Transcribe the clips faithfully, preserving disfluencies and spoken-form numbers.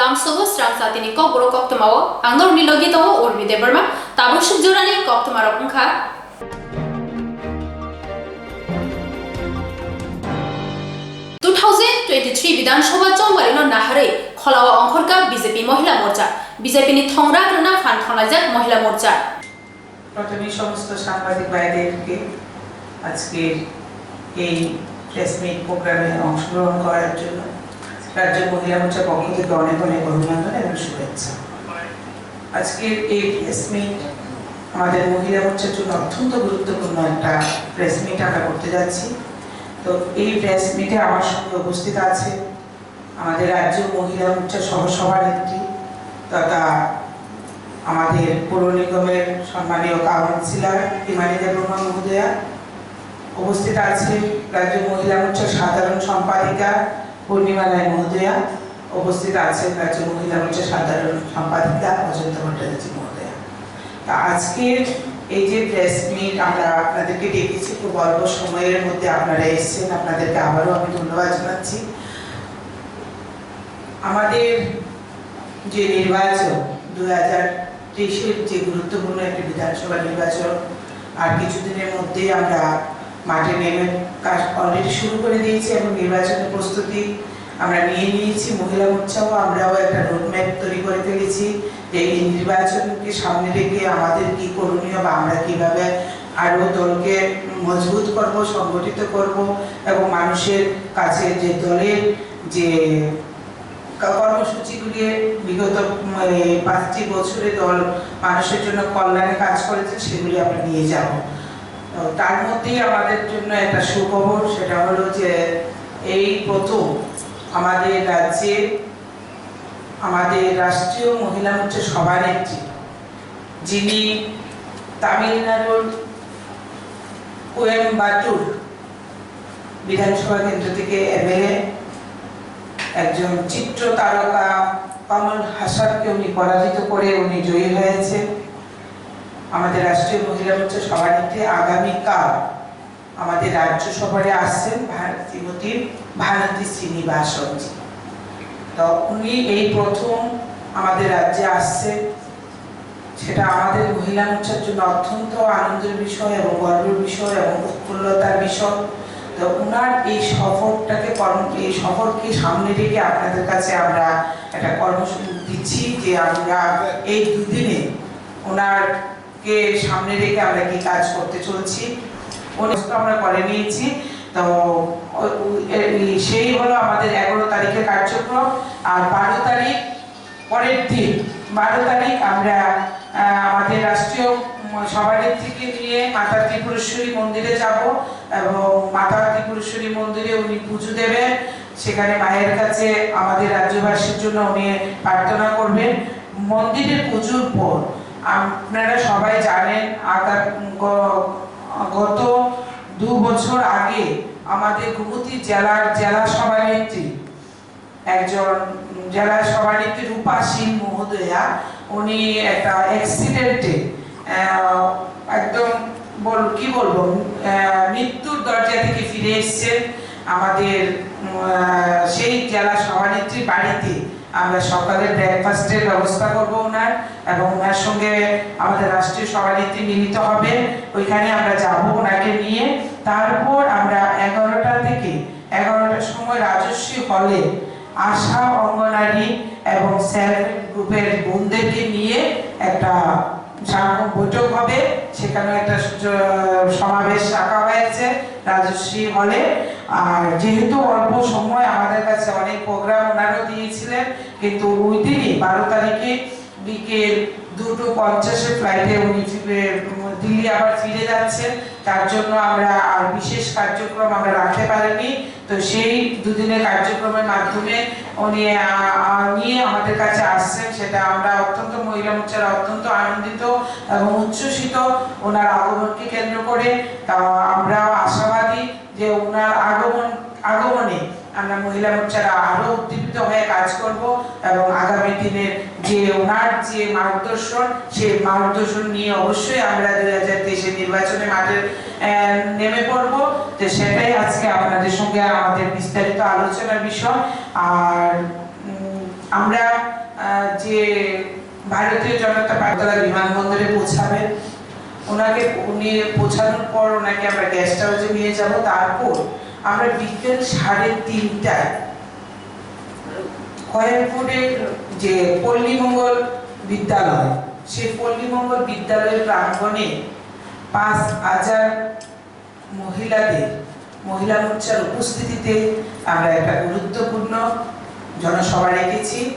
Tamsugo srang satini kokborok koktwmao ang norokni logi tongo Urmi Debbarma. Tabuk suk jorani koktwmarok wngkha. Two thousand twenty-three Bidhan Sabha chongbarino naharwi kholao ongkhorkha B J P Mohila Morcha, B J P ni thongra rwna phan thonlaijak Mohila Morcha. প্রথমেই সমস্ত সাংবাদিক ভাইদেরকে আজকের এই press meet প্রোগ্রামে অংশগ্রহণ করার জন্য রাজ্য মহিলা মোর্চার পক্ষ থেকে অনেক অনেক অভিনন্দন এবং শুভেচ্ছা। আজকের এই প্রেস মিট আমাদের মহিলা মোর্চার জন্য অত্যন্ত গুরুত্বপূর্ণ একটা প্রেস মিট আমরা করতে যাচ্ছি। তো এই প্রেস মিটে আমার সঙ্গে উপস্থিত আছে আমাদের রাজ্য মহিলা মোর্চা সহ সভানেত্রী তথা আমাদের পৌর নিগমের সম্মানীয় কাউন্সিলর হিমানী দেববর্মা মহোদয়া, উপস্থিত আছেন রাজ্য মহিলা মোর্চার সাধারণ সম্পাদিকা পূর্ণিমা রায় মহোদয়া, উপস্থিত আছেন রাজ্য মহিলা মোর্চার সাধারণ সম্পাদিকা অজন্তা ভট্টাচার্য মহোদয়া। তা আজকের এই যে প্রেস মিট আমরা আপনাদেরকে ডেকেছি, খুব অল্প সময়ের মধ্যে আপনারা এসেছেন, আপনাদেরকে আবারও আমি ধন্যবাদ জানাচ্ছি। আমাদের যে নির্বাচন, দুই হাজার তেইশের যে গুরুত্বপূর্ণ একটি বিধানসভা নির্বাচন, আর কিছুদিনের মধ্যেই আমরা মাঠে নেমে কাজ অলরেডি শুরু করে দিয়েছি এবং নির্বাচনের প্রস্তুতি আমরা নিয়ে নিয়েছি। মহিলা মোর্চাও আমরাও একটা রোডম্যাপ তৈরি করে ফেলেছি যে এই নির্বাচনকে সামনে রেখে আমাদের কি করণীয় বা আমরা কিভাবে আরও দলকে মজবুত করব, সংগঠিত করব এবং মানুষের কাছে যে দলের যে ক-, কর্মসূচিগুলি বিগত, উম, এই পাঁচটি বছরে দল মানুষের জন্য কল্যাণে কাজ করেছে, সেগুলি আমরা নিয়ে যাব। তো তার মধ্যেই আমাদের জন্য একটা সুখবর, সেটা হলো যে এই প্রথম আমাদের রাজ্যে আমাদের রাষ্ট্রীয় মহিলা মোর্চার সভানেত্রী, যিনি তামিলনাড়ুর কোয়েম্বাটুর বিধানসভা কেন্দ্র থেকে এমএলএ, একজন চিত্র তারকা কমল হাসানকে উনি পরাজিত করে উনি জয়ী হয়েছে। আমাদের রাষ্ট্রীয় মহিলা মোর্চার সভানেত্রী আগামীকাল আমাদের রাজ্য সফরে আসছেন ভার-, শ্রীমতী ভারতী শ্রীনিবাসনজি। তো উনি এই প্রথম আমাদের রাজ্যে আসছেন, সেটা আমাদের মহিলা মোর্চার জন্য অত্যন্ত আনন্দের বিষয় এবং গর্বের বিষয় এবং উৎফুল্লতার বিষয়। তো ওনার এই সফরটাকে কর্ম-, এই সফরকে সামনে রেখে আপনাদের কাছে আমরা একটা কর্মসূচি দিচ্ছি যে আমরা এই দুদিনে ওনারকে সামনে রেখে আমরা কি কাজ করতে চলছি, ওনার আমরা করে নিয়েছি। তো ও-, ও-, এ-, এই সেই হলো আমাদের এগারো তারিখের কার্যক্রম। আর বারো তারিখ পরের দিন, বারো তারিখ আমরা, আহ, আমাদের রাষ্ট্রীয়, উম, সভানেত্রীকে নিয়ে মাতা ত্রিপুরেশ্বরী মন্দিরে যাব এবং মাতা ত্রিপুরেশ্বরী মন্দিরে উনি পুজো দেবেন। সেখানে মায়ের কাছে আমাদের রাজ্যবাসীর জন্য উনি প্রার্থনা করবেন। মন্দিরে পুজোর পর আপনারা সবাই জানেন, আগাম-, গ-, গত দু বছর আগে আমাদের গোমতী জেলার জেলা সভানেত্রী একজন জেলা সভানেত্রী রূপা সিং মহোদয়া, উনি একটা অ্যাক্সিডেন্টে, আহ, একদম বল-, কি বলবো, আহ, মৃত্যুর দরজা থেকে ফিরে এসেছেন। আমাদের, উম, আহ, সেই জেলা সভানেত্রীর বাড়িতে আমরা সকালে ব্রেকফাস্টের ব্যবস্থা করব ওনার, এবং ওনার সঙ্গে আমাদের রাষ্ট্রীয় সভানেত্রী মিলিত হবে। ওইখানে আমরা যাব ওনাকে নিয়ে। তারপর আমরা এগারোটা থেকে এগারোটার সময় রাজশ্রী হলে আশা, অঙ্গনারী এবং সেলফ হেল্প গ্রুপের বোনদেরকে নিয়ে একটা সার্বজনীন বৈঠক হবে। সেখানে একটা স-, সমাবেশ রাখা হয়েছে রাজশ্রী হলে। আর যেহেতু অল্প সময়, আমাদের কাছে অনেক প্রোগ্রাম ওনারও দিয়েছিলেন, কিন্তু ওই দিনই, বারো তারিখে বিকেল দুটো পঞ্চাশে ফ্লাইটে উনি ফিরে, উম, দিল্লি আবার ফিরে যাচ্ছেন। তার জন্য আমরা আর বিশেষ কার্যক্রম আমরা রাখতে পারিনি। তো সেই দুদিনের কার্যক্রমের মাধ্যমে উনি, আ, আ, নিয়ে আমাদের কাছে আসছেন, সেটা আমরা অত্যন্ত, মহিলা মোর্চারা অত্যন্ত আনন্দিত এবং উচ্ছ্বসিত ওনার আগমনকে কেন্দ্র করে। তা আমরাও আশাবাদী যে ওনার আগমন, আগমনে আমরা মহিলা মোর্চারা আরো উদ্দীপিত হয়ে কাজ করব এবং আগামী দিনের যে ওনার যে মার্গদর্শন, সেই মার্গদর্শন নিয়ে অবশ্যই আমরা দুই হাজার তেইশের নির্বাচনে মাঠে, আহ, নেমে পড়ব। তো সেটাই আজকে আপনাদের সঙ্গে আমাদের বিস্তারিত আলোচনার বিষয়। আর, উম, আমরা, আহ, যে ভারতীয় জনতা পার্টি বিমানবন্দরে পৌঁছাবেন, ওনাকে, উনি পৌঁছানোর পর ওনাকে আমরা গেস্ট হাউসে নিয়ে যাব। তারপর আমরা বিকেল সাড়ে তিনটায় খয়েরপুরের যে পল্লীমঙ্গল বিদ্যালয়, সেই পল্লীমঙ্গল বিদ্যালয় প্রাঙ্গণে পাঁচ হাজার মহিলাদের, মহিলা মোর্চার উপস্থিতিতে আমরা একটা গুরুত্বপূর্ণ জনসভা রেখেছি।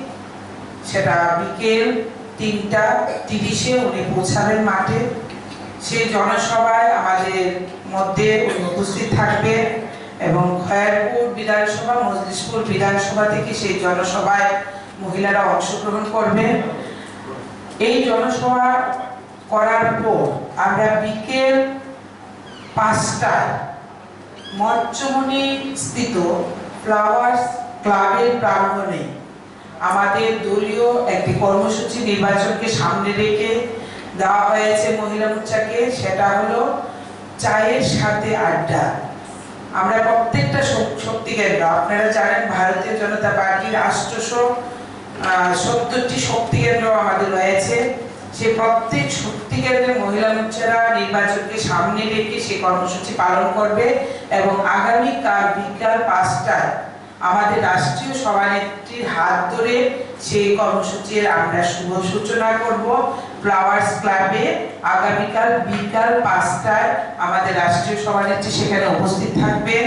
সেটা বিকেল তিনটা তিরিশে উনি পৌঁছাবেন মাঠে। সেই জনসভায় আমাদের মধ্যে উনি উপস্থিত থাকবেন এবং খয়েরপুর বিধানসভা, মজলিশপুর বিধানসভা থেকে সেই জনসভায় মহিলারা অংশগ্রহণ করবেন। এই জনসভা করার পর আমরা বিকেল পাঁচটায় মঞ্চমণি স্থিত ফ্লাওয়ার্স ক্লাবের প্রাঙ্গণে আমাদের দলীয় একটি কর্মসূচি নির্বাচনকে সামনে রেখে দেওয়া হয়েছে মহিলা মোর্চাকে। সেটা হলো চায়ের সাথে আড্ডা। আমরা প্রত্যেকটা শক-, শক্তি কেন্দ্র, আপনারা জানেন, ভারতীয় জনতা পার্টির আটশোশো, আহ, সত্তরটি শক্তি কেন্দ্র আমাদের রয়েছে। সেই প্রত্যেক শক্তি কেন্দ্রে মহিলা মোর্চারা নির্বাচনকে সামনে রেখে সেই কর্মসূচি পালন করবে এবং আগামীকাল বিকাল পাঁচটায় আমাদের রাষ্ট্রীয় সভানেত্রীর হাত ধরে সেই কর্মসূচির আমরা শুভ সূচনা করব। ফ্লাওয়ার্স ক্লাবে আগামীকাল বিকাল পাঁচটায় আমাদের রাষ্ট্রীয় সভানেত্রী সেখানে উপস্থিত থাকবেন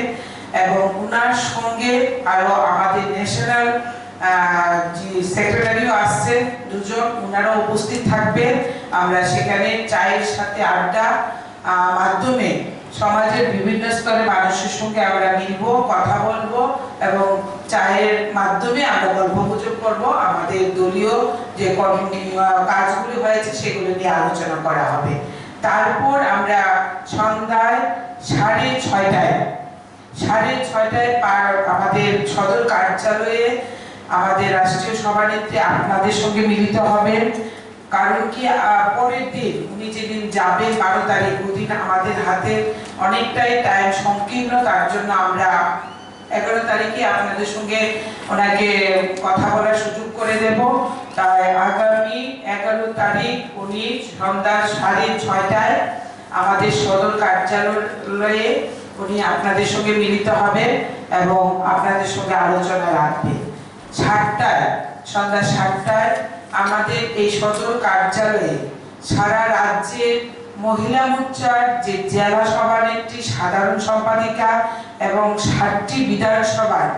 এবং ওনার সঙ্গে আরও আমাদের ন্যাশনাল, আহ, যে সেক্রেটারিও আসছেন দুজন, ওনারাও উপস্থিত থাকবেন। আমরা সেখানে চায়ের সাথে আড্ডা, আহ, মাধ্যমে সমাজের বিভিন্ন স্তরে মানুষের সঙ্গে আমরা মিলব, কথা বলব এবং চায়ের মাধ্যমে আমরা গল্প গুজব করব। আমাদের দলীয় যে কর্ম, আহ, কাজগুলি হয়েছে সেগুলো নিয়ে আলোচনা করা হবে। তারপর আমরা সন্ধ্যায় সাড়ে ছয়টায়, সাড়ে ছয়টায় পা-, আমাদের সদর কার্যালয়ে আমাদের রাষ্ট্রীয় সভানেত্রী আপনাদের সঙ্গে মিলিত হবেন। কারণ কি, আহ, পরের দিন উনি যেদিন যাবেন, বারো তারিখ, ওদিন আমাদের হাতে অনেকটাই টাইম সংকীর্ণ, তার জন্য আমরা এগারো তারিখে আপনাদের সঙ্গে ওনাকে কথা বলার সুযোগ করে দেব। তাই আগামী এগারো তারিখ উনি সন্ধ্যা সাড়ে ছয়টায় আমাদের সদর কার্যালয়ে উনি আপনাদের সঙ্গে মিলিত হবেন এবং আপনাদের সঙ্গে আলোচনা রাখবেন। সাতটায়, সন্ধ্যা সাতটায় আমাদের এই সদর কার্যালয়ে সারা রাজ্যের মহিলা মোর্চার যে জেলা সভানেত্রী, সাধারণ সম্পাদিকা এবং সাতটি বিধানসভার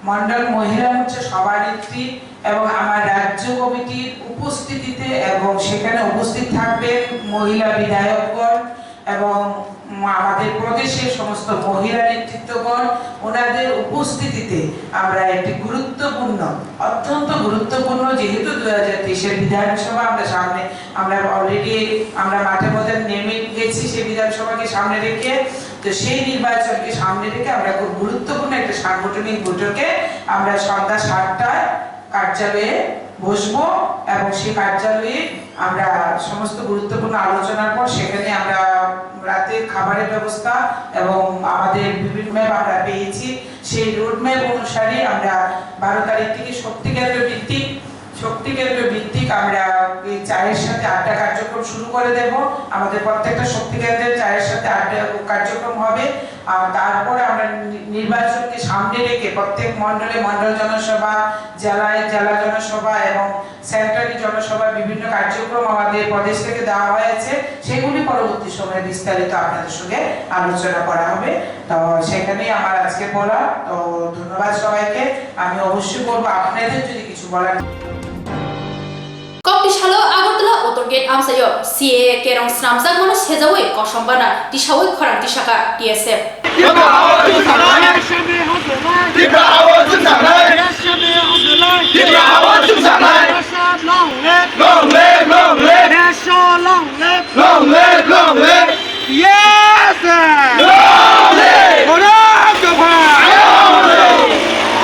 মণ্ডল মহিলা মোর্চা সভানেত্রী এবং আমার রাজ্য কমিটির উপস্থিতিতে এবং সেখানে উপস্থিত থাকবেন মহিলা বিধায়কগণ এবং আমাদের প্রদেশের সমস্ত মহিলা নেতৃত্বগণ, ওনাদের উপস্থিতিতে আমরা একটি গুরুত্বপূর্ণ, অত্যন্ত গুরুত্বপূর্ণ, যেহেতু দুই হাজার তেইশের বিধানসভা আমরা সামনে, আমরা অলরেডি আমরা মাঠে মধ্যে নেমে গেছি সেই বিধানসভাকে সামনে রেখে। তো সেই নির্বাচনকে সামনে রেখে আমরা খুব গুরুত্বপূর্ণ একটা সাংগঠনিক বৈঠকে আমরা সন্ধ্যা সাতটায় কার্যালয়ে বসবো এবং সেই কার্যালয়ে আমরা সমস্ত গুরুত্বপূর্ণ আলোচনার পর সেখানে আমরা রাতের খাবারের ব্যবস্থা এবং আমাদের বিভিন্ন ম্যাপ আমরা পেয়েছি, সেই রোডম্যাপ অনুসারে আমরা বারো তারিখ থেকে শক্তি কেন্দ্র ভিত্তিক, শক্তি কেন্দ্র ভিত্তিক আমরা এই চায়ের সাথে আড্ডা কার্যক্রম শুরু করে দেব। আমাদের প্রত্যেকটা শক্তি কেন্দ্রে চায়ের সাথে আড্ডা কার্যক্রম হবে। আর তারপরে আমরা নি-, নির্বাচনকে সামনে রেখে প্রত্যেক মণ্ডলে মণ্ডল জনসভা, জেলায় জেলা জনসভা এবং সেন্ট্রালি জনসভার বিভিন্ন কার্যক্রম আমাদের প্রদেশ থেকে দেওয়া হয়েছে, সেগুলি পরবর্তী সময়ে বিস্তারিত আপনাদের সঙ্গে আলোচনা করা হবে। তো সেখানেই আমার আজকে বলা। তো ধন্যবাদ সবাইকে। আমি অবশ্যই বলবো, আপনাদের যদি কিছু বলার Kokti salo Agartala Auto Gate amsaio C A A kerong snamjakmano sejawi kosom bana tisawi khorang tisakha T S F. Tipra hawa chwng sanai. Tipra hawa chwng sanai. Tipra hawa chwng sanai. Long live, long live. Long live, long live. Yes! Long live. Khorang dopha. Long live.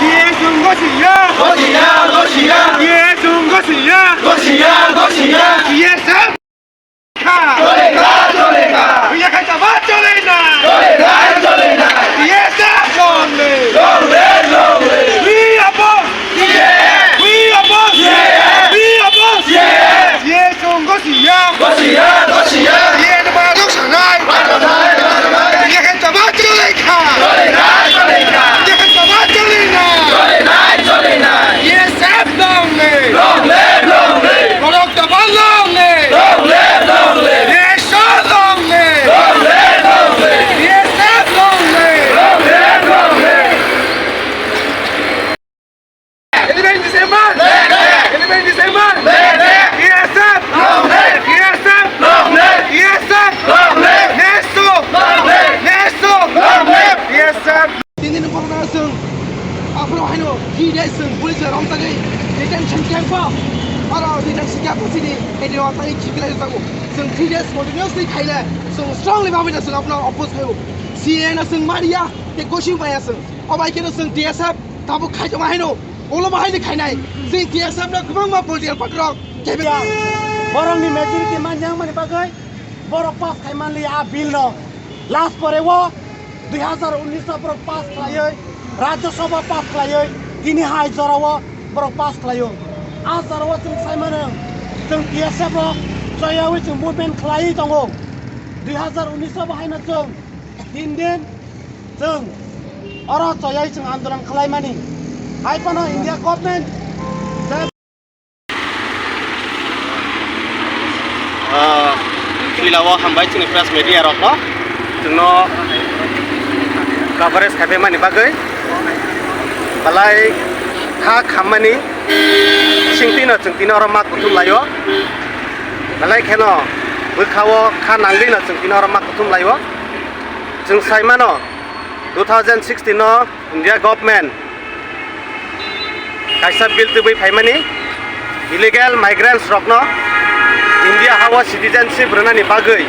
Yes, chwng gosiya. Gosiya, gosiya. Yes, chwng gosiya. Gosiya, gosiya. Yes, sir. Chole kha, chole kha. Huya khai taba chole na. Chole kha, chole kha. Yes, sir. Long live. Long live, long live. We oppose. Yes. We Tei khiklai rwjago. Chwng three days continuously khainai. Chwng strongly babai na chwng abono oppose khaio. C A A no chwng mariya, tei gosing maya chwng. Obai kheno chwng T S F tabuk khaijama haino. Ulo bahaini khainai. Chwng T S F no kwbangma political party rok kebe. Borokni majority manjak mani bagwi borok pass khai manliya a bill no. Last pore o dui hazar unis o borok pass khlaiwi, Rajya Sabha pass khlaiwi, tini hai jorao borok pass khlaio. A jorao chwng sai mano, chwng T S F rok choyawi chwng movement khlaiwi tongo. Dui hazar unis o bo haino chwng tin din chwng oro choyawi chwng andolon khlaimani. Hai phano India government Ah, Philao hambai chini press media rokno, chwngno coverage khaiphaimani bagwi. Belai kha khammani singtwino chwng tini oro ma kuthum laio. Belai kheno bwkhao kha nangwino chwng tini oro ma kuthum laio. Chwng sai mano, two thousand sixteen no India government kaisa bill tubui phaimani, illegal migrants rokno India hao citizenship rwnani bagwi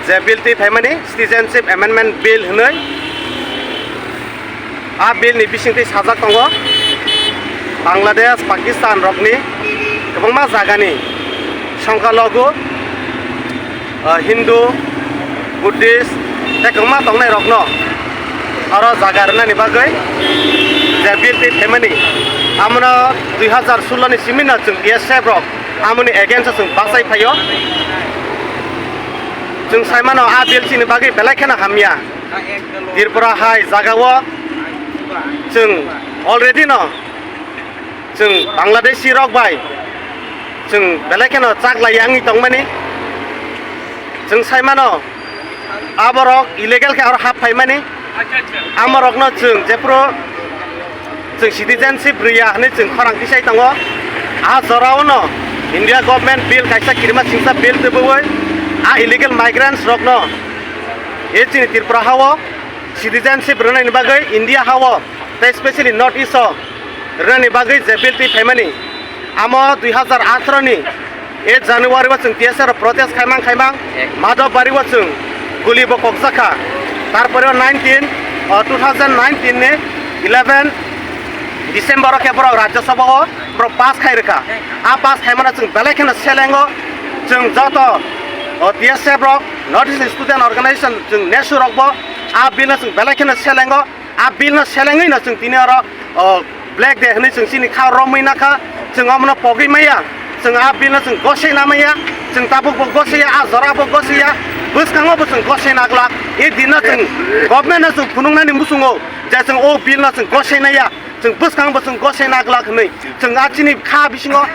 je bill twi phaimani, Citizenship Amendment Bill hwnwi. A bill ni bisingtwi sajak tongo Bangladesh, Pakistan rokni kwbangma jagani songkha logu, ah, Hindu, Buddhist tei kwbangma tongnai rokno aro jaga rwnani bagwi je bill twi phaimani, amono dui hazar sullo ni simi no chwng B S F rok amoni against o chwng bachai phaio. Chwng sai mano a bill chini bagwi belai kheno hamya. Tripura hai jagao chwng already no chwng Bangladeshi rok bai chwng belai kheno chaklai yangwi tongmani. Chwng sai mano, aborok illegal khe aro hap phaimani. Amorokno chwng jephuru chwng citizenship rwya hwnwi chwng khorang tisai tongo. A jorao no India government bill kaisa kirima singsa bill tubui a illegal migrants rokno e chini Tripura hao citizenship rwnaini bagwi India hao tei specially North East o rwnani bagwi je bill twi phaimani, amo dui hazar atharo ni e January o chwng T S R o protest khaimang khaimang, Madhobari o chwng guli bo kokjakha. Tarpore o nineteen, o two thousand nineteen ni eleven December o khe borok Rajya Sabha o borok pass khai rwkha. A pass khaimano chwng belai kheno selengo, chwng joto o T S F rok, North East Student Organization, chwng nesu rok bo a bill no chwng belai kheno selengo. A bill no selengwi no chwng tini oro, o, Black Day hwnwi chwng chini kha romwi nakha, chwng omono pogwi maya, chwng a bill no chwng gosai namaya, chwng tabuk bo gosaiya, a jora bo gosaiya, bwskango bo chwng gosai naglak. E din no chwng government no chwng phunuknani muchungo je chwng o bill no chwng gosai naiya, chwng bwskango bo chwng gosai naglak hwnwi chwng a chini kha bisingo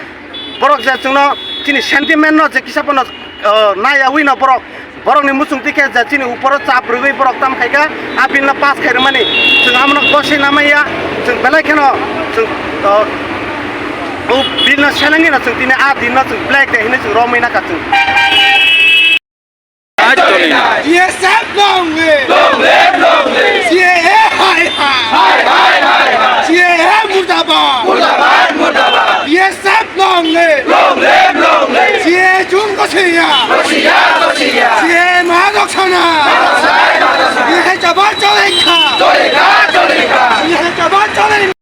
borok je chwngno chini sentiment no je kisa phano, o, naiyawi no borok Borokni muchung tikhe je chini uporo chap rwgwi borok tam khaikha, a bill no pass khai rwmani. Chwng amono gosai namaya, chwng belai kheno chwng, o, o bill no selengwi no chwng tini a din no chwng Black Day hinwi chwng romwi nakha chwng. B S F long live! Long live, long live! C A A hai hai! Hai hai hai hai! C A A murdabad! Murdabad, murdabad! B S F long live! Long live, long live! C A A chwng gosiya! Gosiya, gosiya! C A A maharok sana! Maharok sana, maharok sana! Bihai chabar cholai kha! Cholai kha, cholai kha! Bihai chabar cholai kha!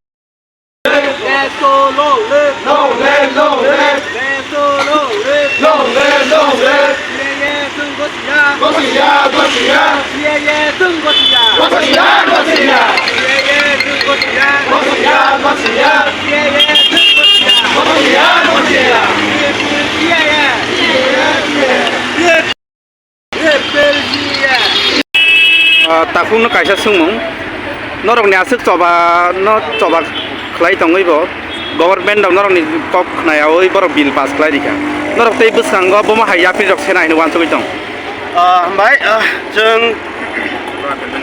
Beto long live! Long live, long live! Beto long live! Long live, long live! C A A chwng gosiya! Gosiya, gosiya! C A A chwng gosiya! Gosiya, gosiya! C A A chwng gosiya! Gosiya, gosiya! C A A chwng gosiya! Gosiya, gosiya! C A A! Ah, takhukno kaisa swngmung, norokni aswk choba no choba khlai tongwi bo government rok norokni kok khnayawi borok bill pass khlai rikha, norok tei bwskango bomo hai yapri rok sena hinwi uansugwi tong. Ah, hambai, ah, chwng,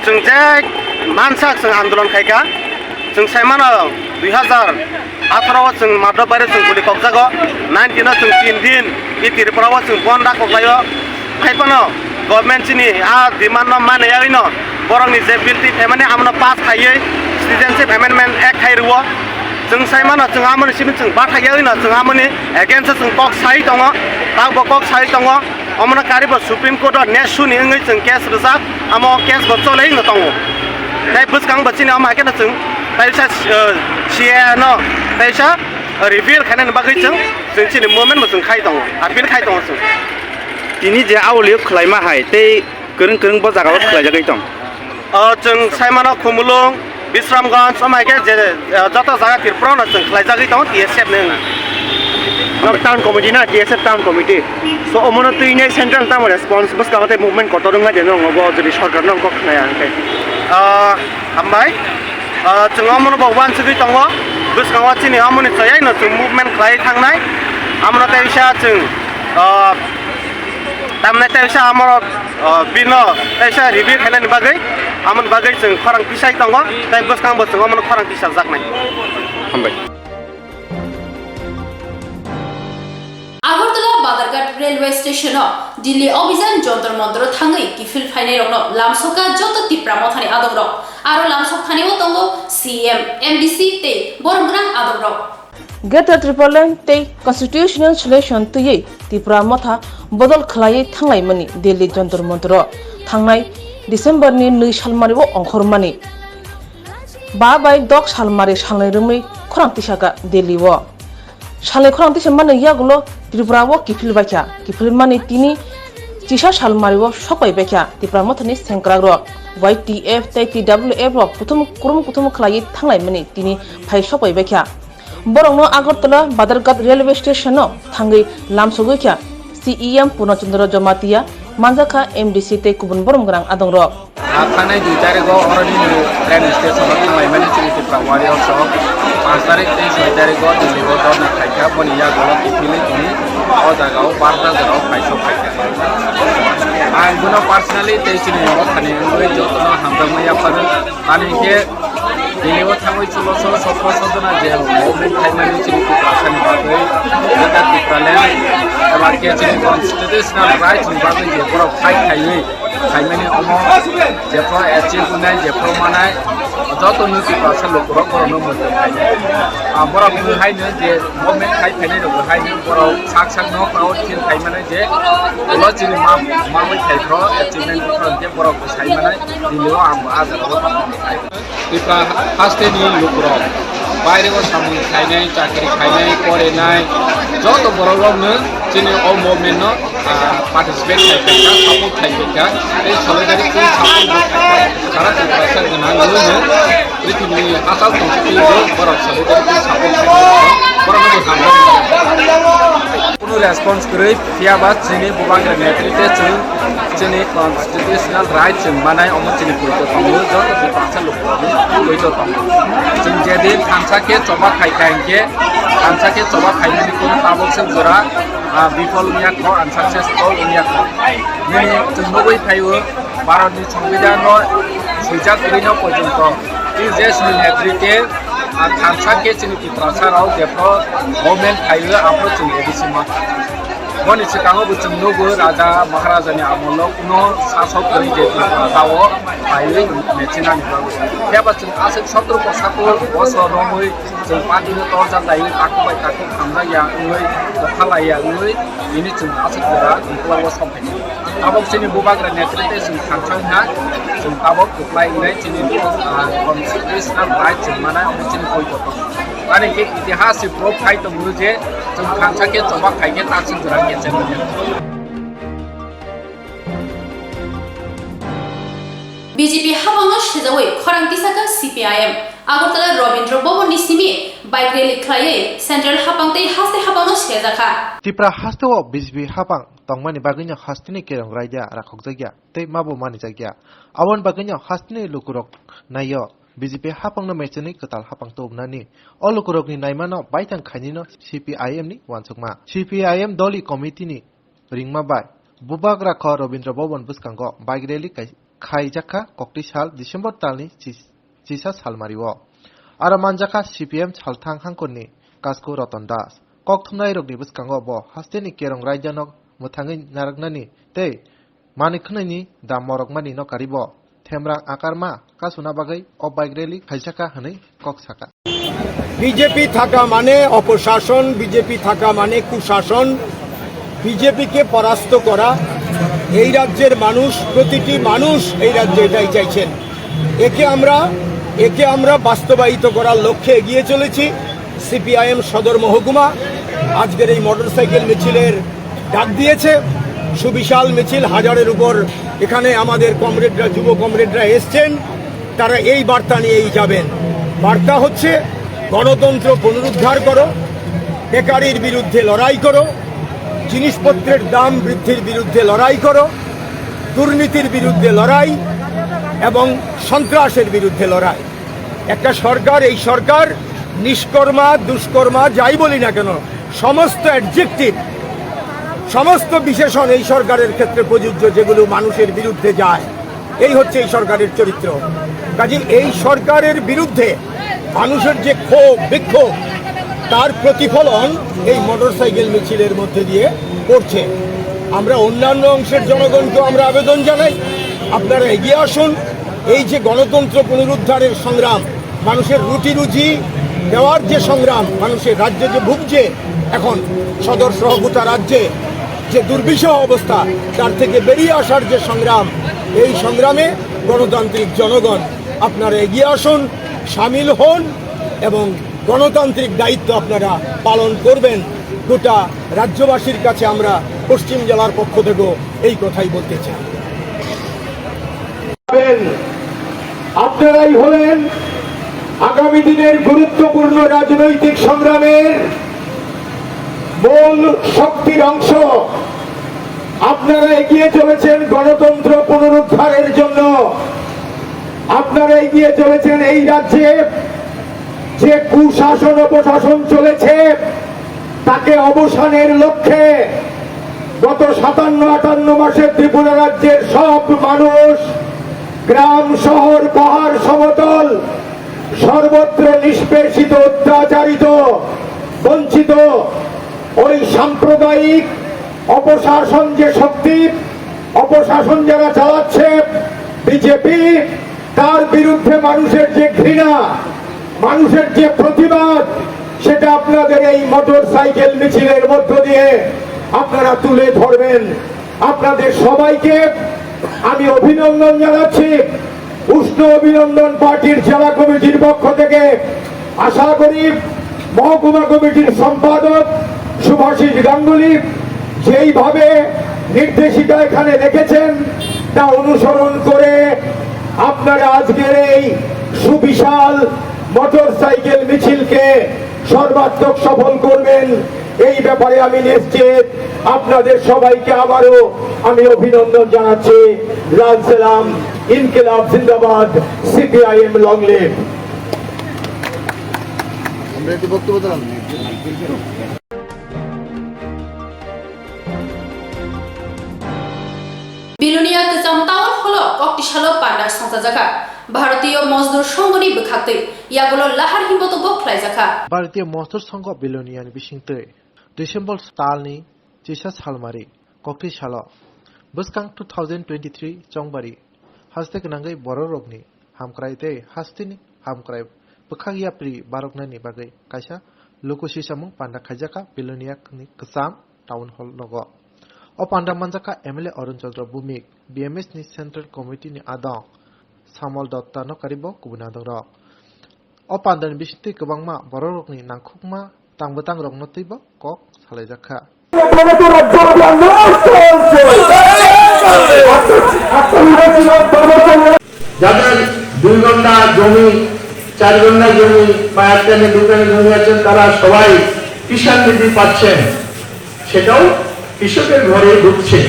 chwng je mansak chwng andolon khaikha, chwng sai mano dui hazar atharo o chwng Madhobari o chwng guli kokjago, nineteen o chwng tin din, e Tripura o chwng bon da koklaio. Hai phano government chini a demand no mane yawi no borokni je bill twi phaimani amono pass khaiwi Citizenship Amendment Act khai rwo. Chwng sai mano, chwng amoni simi chwng bathai yagwi no, chwng amoni against o chwng kok sai tongo, tak bo kok sai tongo. Omono karibo Supreme Court o next suni wngwi chwng case rwjak, amo case bo cholai no tongo. Tei bwskang bo chini omo hai kheno chwng teisa, eh, C A A no teisa reveal khainani bagwi chwng, chwng chini movement bo chwng khai tongo, appeal khai tongo chwng. Tini je aulio khwlaima hai tei kwrwng kwrwng bo jaga o khwlaijagwi tong. O, chwng sai mano Khumulwng, Bisramganj, omo hai khe je, eh, joto jaga Tripura no chwng khwlaijagwi tongo T S F ni wngwi. Nok town committee na, T S F town committee. So, omono twi nai central tamo response, bwskango tei movement kotor wngya de nongo bo, jodi sorkar nong kok khna ya hwnkhe. Ah, hambai. Ah, chwng omono bo uansugwi tongo, bwskango chini omoni choyai no chwng movement khlai thangnai. Amono tei bisa chwng, ah, tamnai tei bisa amoro, ah, bino tei bisa review khainani bagwi, amoni bagwi chwng khorang tisai tongo, tei bwskango chwng omono khorang tisajaknai. Hambai. Agartala Badharghat Railway Station o Delhi Obhijan Jantar Mantar o thangwi kiphil phainairokno lamsoka joto Tipra Mothani adongrok, aro lamsok thani o tongo C M, M D C tei borom gwnang adongrok. Greater Tipraland tei Constitutional Solution twiwi Tipra Motha bodol khwlaiwi thanglaimani Delhi Jantar Mantar o thangnai December ni nwi salmari o ongkhormani ba bai dok salmari salnwi rwmwi khorang tisaka Delhi o. Salnwi khorang tisa mani yagulo Tripura o kiphil baikha. Kiphil mani tini chisa salmari o sokpai baikha Tipra Mothani sengkrakrok. Y T F tei T W F rok kuthum kurum kuthum khwlaiwi thanglaimani tini phai sokpai baikha. Borokno Agartala Badharghat Railway Station o thangwi lamsogwi kha C E M Purna Chandra Jamatia, manjakha M D C tei kubun borom gwnang adongrok. A thangnai dui tarigo oroni train station o thanglaimani chini Tipra Warriors rok panch tarik tei soi tarigo Delhi o dhorna khaikha, boni yagulo kiphilwi tini o jagao barta jorao phai sokphaikha. Ang bono personally tei chini nogo thani wngwi jotono hamjakma yapharo. Ani khe Delhi o thangwi chulo so sotro sodona je movement khaimani chini Tiprasani bagwi, Greater Tipraland, eba khe chini constitutional rights ni bagwi je borok fight khaiwi khaimani omo jephru achieve wngnai, jephru manai, joto no Tiprasa lukurok borokno mujung khainai. Ah, borok wng haino je movement khai phainai rok haino borok sak sak no proud feel khaimani je ulo chini ma, mamwi khai phro achievement phro hwnkhe borok bo sai manai Delhi o ang bo ah jaga o tongmani khai. Tipra haste ni lukurok baire o samung khainai, chakri khainai, porinai, joto borok rok no chini o movement no, ah, participate khai kha, support khai kha, tei solidarity support bo khai kha. Sara Tiprasa gwnang wngwi no prithibi ni hachal tongthokwi bo borok solidarity support khai kha, borok no bo hamjakma. Kunu response kwrwi phiya ba chini bubagra netrite chwng chini constitutional right chwng manai omo chini poito tongo, joto Tiprasa lukurokni poito tongo. Chwng jedin thansa khe choba khai kha hinkhe thansa khe choba khaimani kunu tabuk se jora, ah, bifol wngya kho, unsuccessful wngya kho. Nini chwng nugwi phaio Bharatni Songbidanno swijak kwrwino porjonto T J S ni netrite, ah, thansa khe chini Tiprasa rok jephru movement khaio aphuru chwng A D C ma. Boni swkango bo chwng nugo Raja Maharajani amolo kuno sasok kwrwi je Tiprasa o phaiwi mechinani bagwi. Phiya ba chwng aswk sotro bosor romwi chwng party no torjak laiwi takhuk bai takhuk hamjak ya wngwi, kwtha lai ya wngwi, bini chwng aswk jora biplab o song phaikha. Tabuk chini bubagra netrite chwng thangsoi ha, chwng tabuk kwplai wngnai chini, ah, constitutional right chwng manai omo chini poito tongo. Ani khe itihas se proof khai tongo je chwng thansa khe choba khai khe takswk jora khe chwng manya. B J P hapangno sejawi khorang tisakha C P I M. Agartala Rabindra Bhavan ni simi bike rally khlaiwi central hapang tei haste hapangno sejakha. Tipra haste o B J P hapang tongmani bagwino hasteni kerong raida rakhokjakya tei mabo manijakya. Aboni bagwino hasteni lukurok naio B J P hapangno mechenwi kwtal hapang tubunani. O lukurokni naimano baithang khainino C P I M ni uansukma. C P I M doli committee ni ringma bai bubagra kho Rabindra Bhavan bwskango bike rally kai-, khaijakha koktwi sal December talni chis-, chisa salmario. Aro manjakha C P M salthang hangkhorni Kasku Ratan Das. Kokthumnairokni bwskango bo hasteni kerong raidano mwthangwi narwknani tei manwi khwnwini dam morokmani no karibo Hemrang Akarma kasuna bagwi o bike rally khaijaka hwnwi kok saka. BJP থাকা মানে অপশাসন, বিজেপি থাকা মানে কুশাসন। বিজেপিকে পরাস্ত করা, এই রাজ্যের মানুষ, প্রতিটি মানুষ এই রাজ্যে এটাই চাইছেন। একে আমরা একে আমরা বাস্তবায়িত করার লক্ষ্যে এগিয়ে চলেছি। সিপিআইএম সদর মহকুমা আজকের এই মোটরসাইকেল মিছিলের ডাক দিয়েছে। সুবিশাল মিছিল, হাজারের উপর এখানে আমাদের কমরেডরা, যুব কমরেডরা এসছেন, তারা এই বার্তা নিয়েই যাবেন। বার্তা হচ্ছে, গণতন্ত্র পুনরুদ্ধার করো, বেকারির বিরুদ্ধে লড়াই করো, জিনিসপত্রের দাম বৃদ্ধির বিরুদ্ধে লড়াই করো, দুর্নীতির বিরুদ্ধে লড়াই এবং সন্ত্রাসের বিরুদ্ধে লড়াই। একটা সরকার, এই সরকার নিষ্কর্মা, দুষ্কর্মা, যাই বলি না কেন, সমস্ত অ্যাডজেক্টিভ, সমস্ত বিশেষণ এই সরকারের ক্ষেত্রে প্রযোজ্য, যেগুলো মানুষের বিরুদ্ধে যায়। এই হচ্ছে এই সরকারের চরিত্র। কাজে এই সরকারের বিরুদ্ধে মানুষের যে ক্ষোভ, বিক্ষোভ, তার প্রতিফলন এই মোটরসাইকেল মিছিলের মধ্যে দিয়ে পড়ছে। আমরা অন্যান্য অংশের জনগণকেও আমরা আবেদন জানাই, আপনারা এগিয়ে আসুন। এই যে গণতন্ত্র পুনরুদ্ধারের সংগ্রাম, মানুষের রুটি রুজি দেওয়ার যে সংগ্রাম, মানুষের রাজ্যে যে ভুগছে এখন সদর সহ গোটা রাজ্যে যে দুর্বিষহ অবস্থা, তার থেকে বেরিয়ে আসার যে সংগ্রাম, এই সংগ্রামে গণতান্ত্রিক জনগণ আপনারা এগিয়ে আসুন, সামিল হন এবং গণতান্ত্রিক দায়িত্ব আপনারা পালন করবেন। গোটা রাজ্যবাসীর কাছে আমরা পশ্চিম জেলার পক্ষ থেকেও এই কথাই বলতে চাই। আপনারাই হলেন আগামী দিনের গুরুত্বপূর্ণ রাজনৈতিক সংগ্রামের মূল শক্তির অংশ। আপনারা এগিয়ে চলেছেন গণতন্ত্র পুনরুদ্ধারের জন্য। আপনারা এগিয়ে চলেছেন এই রাজ্যে যে কুশাসন অপশাসন চলেছে, তাকে অবসানের লক্ষ্যে গত সাতান্ন আটান্ন মাসে ত্রিপুরা রাজ্যের সব মানুষ, গ্রাম, শহর, পাহাড়, সমতল, সর্বত্র নিষ্পেষিত, অত্যাচারিত, বঞ্চিত, ওই সাম্প্রদায়িক অপশাসন যে শক্তি, অপশাসন যারা চালাচ্ছে, বিজেপি, তার বিরুদ্ধে মানুষের যে ঘৃণা, মানুষের যে প্রতিবাদ, সেটা আপনাদের এই মোটর সাইকেল মিছিলের মধ্য দিয়ে আপনারা তুলে ধরবেন। আপনাদের সবাইকে আমি অভিনন্দন জানাচ্ছি। উষ্ণ অভিনন্দন পার্টির জেলা কমিটির পক্ষ থেকে। আশা করি মহকুমা কমিটির সম্পাদক শুভাশিস গাঙ্গুলি যেইভাবে নির্দেশিকা এখানে রেখেছেন, তা অনুসরণ করে আপনারা আজকের এই সুবিশাল মোটর সাইকেল মিছিলকে সর্বাত্মক সফল করবেন। এই ব্যাপারে আমি নিশ্চিত। আপনাদের সবাইকে আবারও আমি অভিনন্দন জানাচ্ছি। লাল সালাম, ইনকিলাব জিন্দাবাদ, সিপিআইএম লং লিভ। আমরা একটি বক্তব্য দিলাম। Belonia kwcham town hall o koktisalo panda songchajakha. Bharatiya Mozdur Songhoni bwkhaktwi yagulo lahar himbo tongbo khlaijakha. Bharatiya Mozdur Songho Belonia ni bisingtwi December talni chisa salmari kokti salo bwskang two thousand twenty-three chongbari haste gwnangwi bororokni hamkrai tei hasteni hamkrai bwkhak yapri baroknani bagwi kaisa luku sisamung panda khaijakha Belonia ni kwcham town hall nogo. O panda manjakha M L A Arun Chandra Bhumik, B M S ni Central Committee ni adong Samol Datta no karibo kubun adongrok. O pandani bisingtwi kwbangma bororokni nangkukma tangbo tangrokno twibo kok salaijakha. যাদের দুই গন্ডা জমি, চার গন্ডা জমি বা এক কানি দুই কানি জমি আছেন, তারা সবাই কিষাণ নিধি পাচ্ছেন, সেটাও কৃষকের ঘরে ঢুকছে।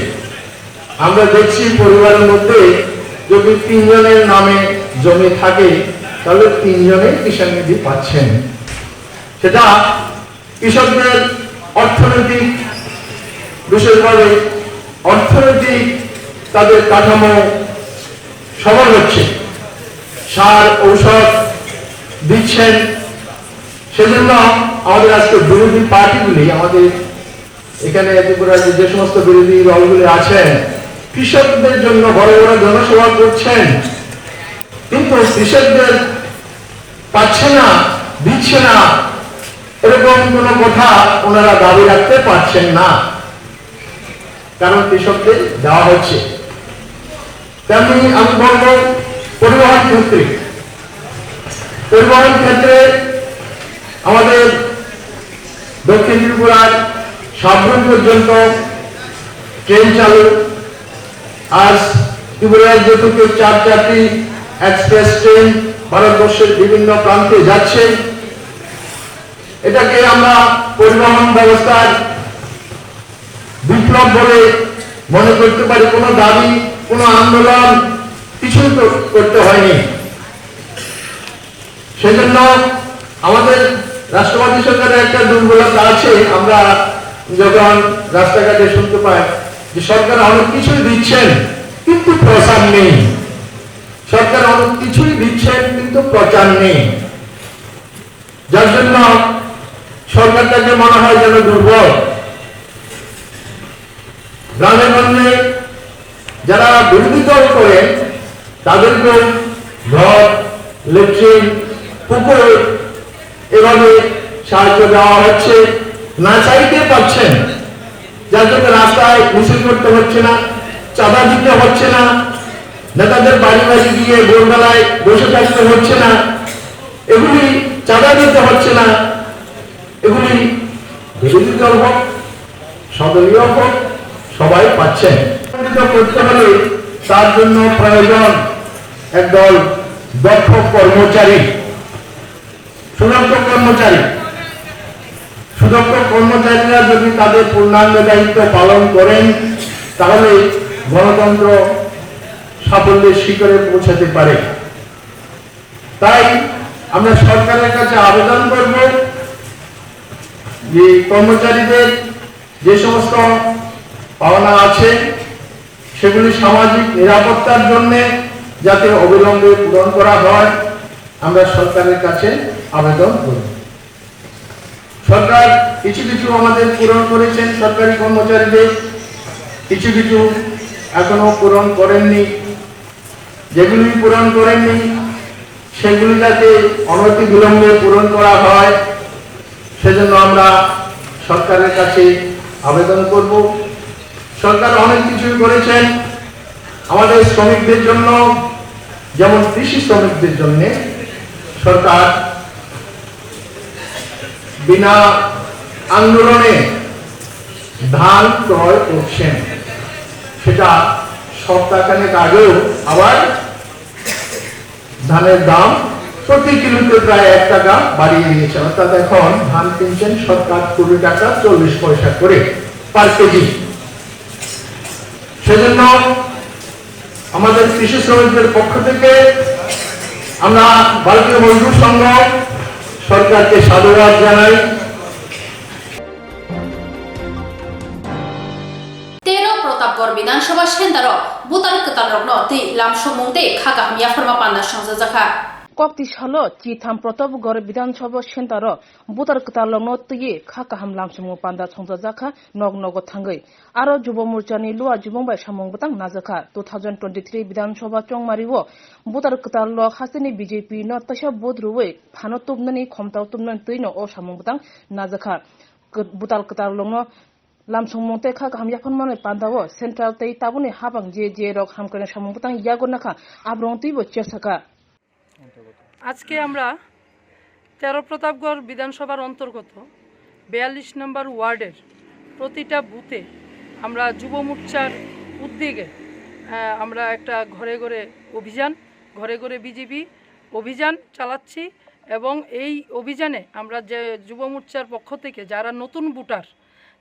আমরা দেখছি পরিবারের মধ্যে যদি তিনজনের নামে জমি থাকে, তাহলে তিনজনেই কিষাণ নিধি পাচ্ছেন। সেটা কৃষকদের অর্থনৈতিক, বিশেষভাবে অর্থনৈতিক তাদের কাঠামো সবল হচ্ছে, সার ঔষধ দিচ্ছেন। সেজন্য আমাদের আজকে বিরোধী পার্টিগুলি, আমাদের এখানে ত্রিপুরার যে সমস্ত বিরোধী দলগুলি আছেন, কৃষকদের জন্য বড় বড় জনসভা করছেন, কিন্তু কৃষকদের পাচ্ছে না, দিচ্ছে না, এরকম কোনো কথা ওনারা দাবি রাখতে পারছেন না, কারণ কৃষকদের দেওয়া হচ্ছে। তেমনি আমি বলবো পরিবহন ক্ষেত্রে, পরিবহন ক্ষেত্রে আমাদের দক্ষিণ ত্রিপুরার সাবরুম পর্যন্ত ট্রেন চালু। আজ ত্রিপুরা রাজ্য থেকে চার চারটি এক্সপ্রেস ট্রেন ভারতবর্ষের বিভিন্ন প্রান্তে যাচ্ছে। এটাকে আমরা পরিবহন ব্যবস্থার বিপ্লব বলে মনে করতে পারি। কোনো দাবি, কোনো আন্দোলন, কিছুই তো করতে হয়নি। সেজন্য আমাদের রাষ্ট্রবাদী সরকারের একটা দুর্বলতা আছে। আমরা যখন রাস্তাঘাটে শুনতে পাই যে সরকার অনেক কিছুই দিচ্ছেন, কিন্তু প্রচার নেই। সরকার অনেক কিছুই দিচ্ছেন, কিন্তু প্রচার নেই, যার জন্য সরকারটাকে মনে হয় যেন দুর্বল। গ্রামে গঞ্জে যারা বিরোধী দল করেন, তাদেরকেও ঘর, লেট্রিন, পুকুর, এভাবে সাহায্য দেওয়া হচ্ছে, না চাইতে পাচ্ছেন, যার জন্য রাস্তায় মিছিল করতে হচ্ছে না, চাঁদা দিতে হচ্ছে না, নেতাদের বাড়ি বাড়ি গিয়ে ভোরবেলায় বসে থাকতে হচ্ছে না, এগুলি চাঁদা দিতে হচ্ছে না, এগুলি বিরোধী দল হোক, সদলীয় হোক, সবাই পাচ্ছেন। সংগঠিত করতে হলে তার জন্য প্রয়োজন একদল দক্ষ কর্মচারী, সুদক্ষ কর্মচারী। সুদক্ষ কর্মচারীরা যদি তাদের পূর্ণাঙ্গ দায়িত্ব পালন করেন, তাহলে গণতন্ত্র সাফল্যের শিখরে পৌঁছাতে পারে। তাই আমরা সরকারের কাছে আবেদন করব যে কর্মচারীদের যে সমস্ত পাওনা আছে, সেগুলি সামাজিক নিরাপত্তার জন্য যাতে অবিলম্বে পূরণ করা হয়, আমরা সরকারের কাছে আবেদন করব। সরকার কিছু কিছু আমাদের পূরণ করেছেন সরকারি কর্মচারীদের, কিছু কিছু এখনো পূরণ করেননি। যেগুলি পূরণ করেননি, সেগুলি যাতে অনতিবিলম্বে পূরণ করা হয়, সেজন্য আমরা সরকারের কাছে আবেদন করব। সরকার অনেক কিছুই করেছেন আমাদের শ্রমিকদের জন্য, যেমন কৃষি শ্রমিকদের জন্য সরকার বিনা আন্দোলনে ধান ক্রয় করছেন, সেটা সপ্তাহখানেক আগেও আবার ধানের দাম প্রতি কিলোতে প্রায় এক টাকা বাড়িয়ে দিয়েছেন, অর্থাৎ এখন ধান কিনছেন সরকার কুড়ি টাকা চল্লিশ পয়সা করে পার কেজি। সেজন্য আমাদের কৃষি শ্রমিকদের পক্ষ থেকে আমরা ভারতীয় মজদুর সংঘ সরকারকে সাধুবাদ জানাই। Tero Pratapgarh Bidhan Sabha Center o voter kwtal rokno twi lam songmung tei kha kaham yapharma panda songchajakha. Kokti salo chitham Pratapgarh Bidhan Sabha Center o voter kwtal rokno twiwi kha kaham lam songmung panda songchajakha nok nogo thangwi. Aro Jubo Morchani Lua Jubong bai samung bwtang najakha. Two thousand twenty-three Bidhan Sabha chongmari o voter kwtal rok hasteni B J P no teisa vote rwwi phano tubnani khomtao tubnani twino o samung bwtang najakha. Kw-, voter kwtal rokno lam songmung tei kha kaham yapharmani panda o central tei tabukni habang je je rok hamkrai samung bwtang yago nakha aborok twibo chersakha. আজকে আমরা তেরো প্রতাপগড় বিধানসভার অন্তর্গত বিয়াল্লিশ নম্বর ওয়ার্ডের প্রতিটা বুথে আমরা যুব মোর্চার উদ্যোগে, আহ, আমরা একটা ঘরে ঘরে অভিযান, ঘরে ঘরে বিজেপি অভিযান চালাচ্ছি এবং এই অভিযানে আমরা যে যুব মোর্চার পক্ষ থেকে যারা নতুন ভোটার,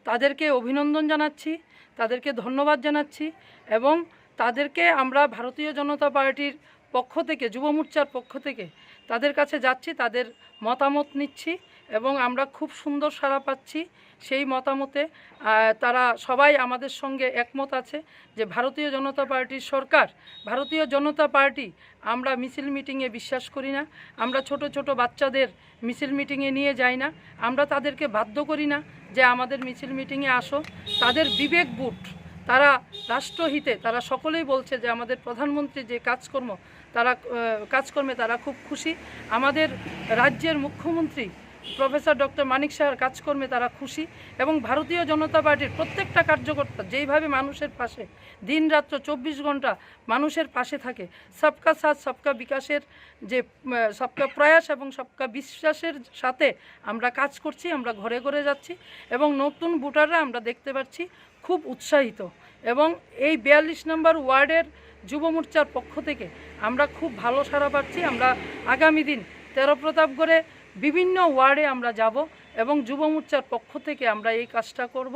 তাদেরকে অভিনন্দন জানাচ্ছি, তাদেরকে ধন্যবাদ জানাচ্ছি এবং তাদেরকে আমরা ভারতীয় জনতা পার্টির পক্ষ থেকে, যুব মোর্চার পক্ষ থেকে তাদের কাছে যাচ্ছি, তাদের মতামত নিচ্ছি এবং আমরা খুব সুন্দর সাড়া পাচ্ছি সেই মতামতে। আহ, তারা সবাই আমাদের সঙ্গে একমত আছে যে ভারতীয় জনতা পার্টির সরকার, ভারতীয় জনতা পার্টি, আমরা মিছিল মিটিংয়ে বিশ্বাস করি না, আমরা ছোট ছোট বাচ্চাদের মিছিল মিটিংয়ে নিয়ে যাই না। আমরা তাদেরকে বাধ্য করি না যে আমাদের মিছিল মিটিংয়ে আসো। তাদের বিবেক বুট, তারা রাষ্ট্রহিতে, তারা সকলেই বলছে যে আমাদের প্রধানমন্ত্রী যে কাজকর্ম, তারা, আহ, কাজকর্মে তারা খুব খুশি। আমাদের রাজ্যের মুখ্যমন্ত্রী প্রফেসর ডক্টর মানিক সাহার কাজকর্মে তারা খুশি এবং ভারতীয় জনতা পার্টির প্রত্যেকটা কার্যকর্তা যেইভাবে মানুষের পাশে দিন রাত্র চব্বিশ ঘন্টা মানুষের পাশে থাকে, সবকা সাথ সবকা বিকাশের যে, আহ, সবকা প্রয়াস এবং সবকা বিশ্বাসের সাথে আমরা কাজ করছি, আমরা ঘরে ঘরে যাচ্ছি এবং নতুন ভোটাররা আমরা দেখতে পাচ্ছি খুব উৎসাহিত। এবং এই বিয়াল্লিশ নম্বর ওয়ার্ডের যুব মোর্চার পক্ষ থেকে আমরা খুব ভালো সাড়া পাচ্ছি। আমরা আগামী দিন তেরো প্রতাপগড়ে বিভিন্ন ওয়ার্ডে আমরা যাব এবং যুব মোর্চার পক্ষ থেকে আমরা এই কাজটা করব।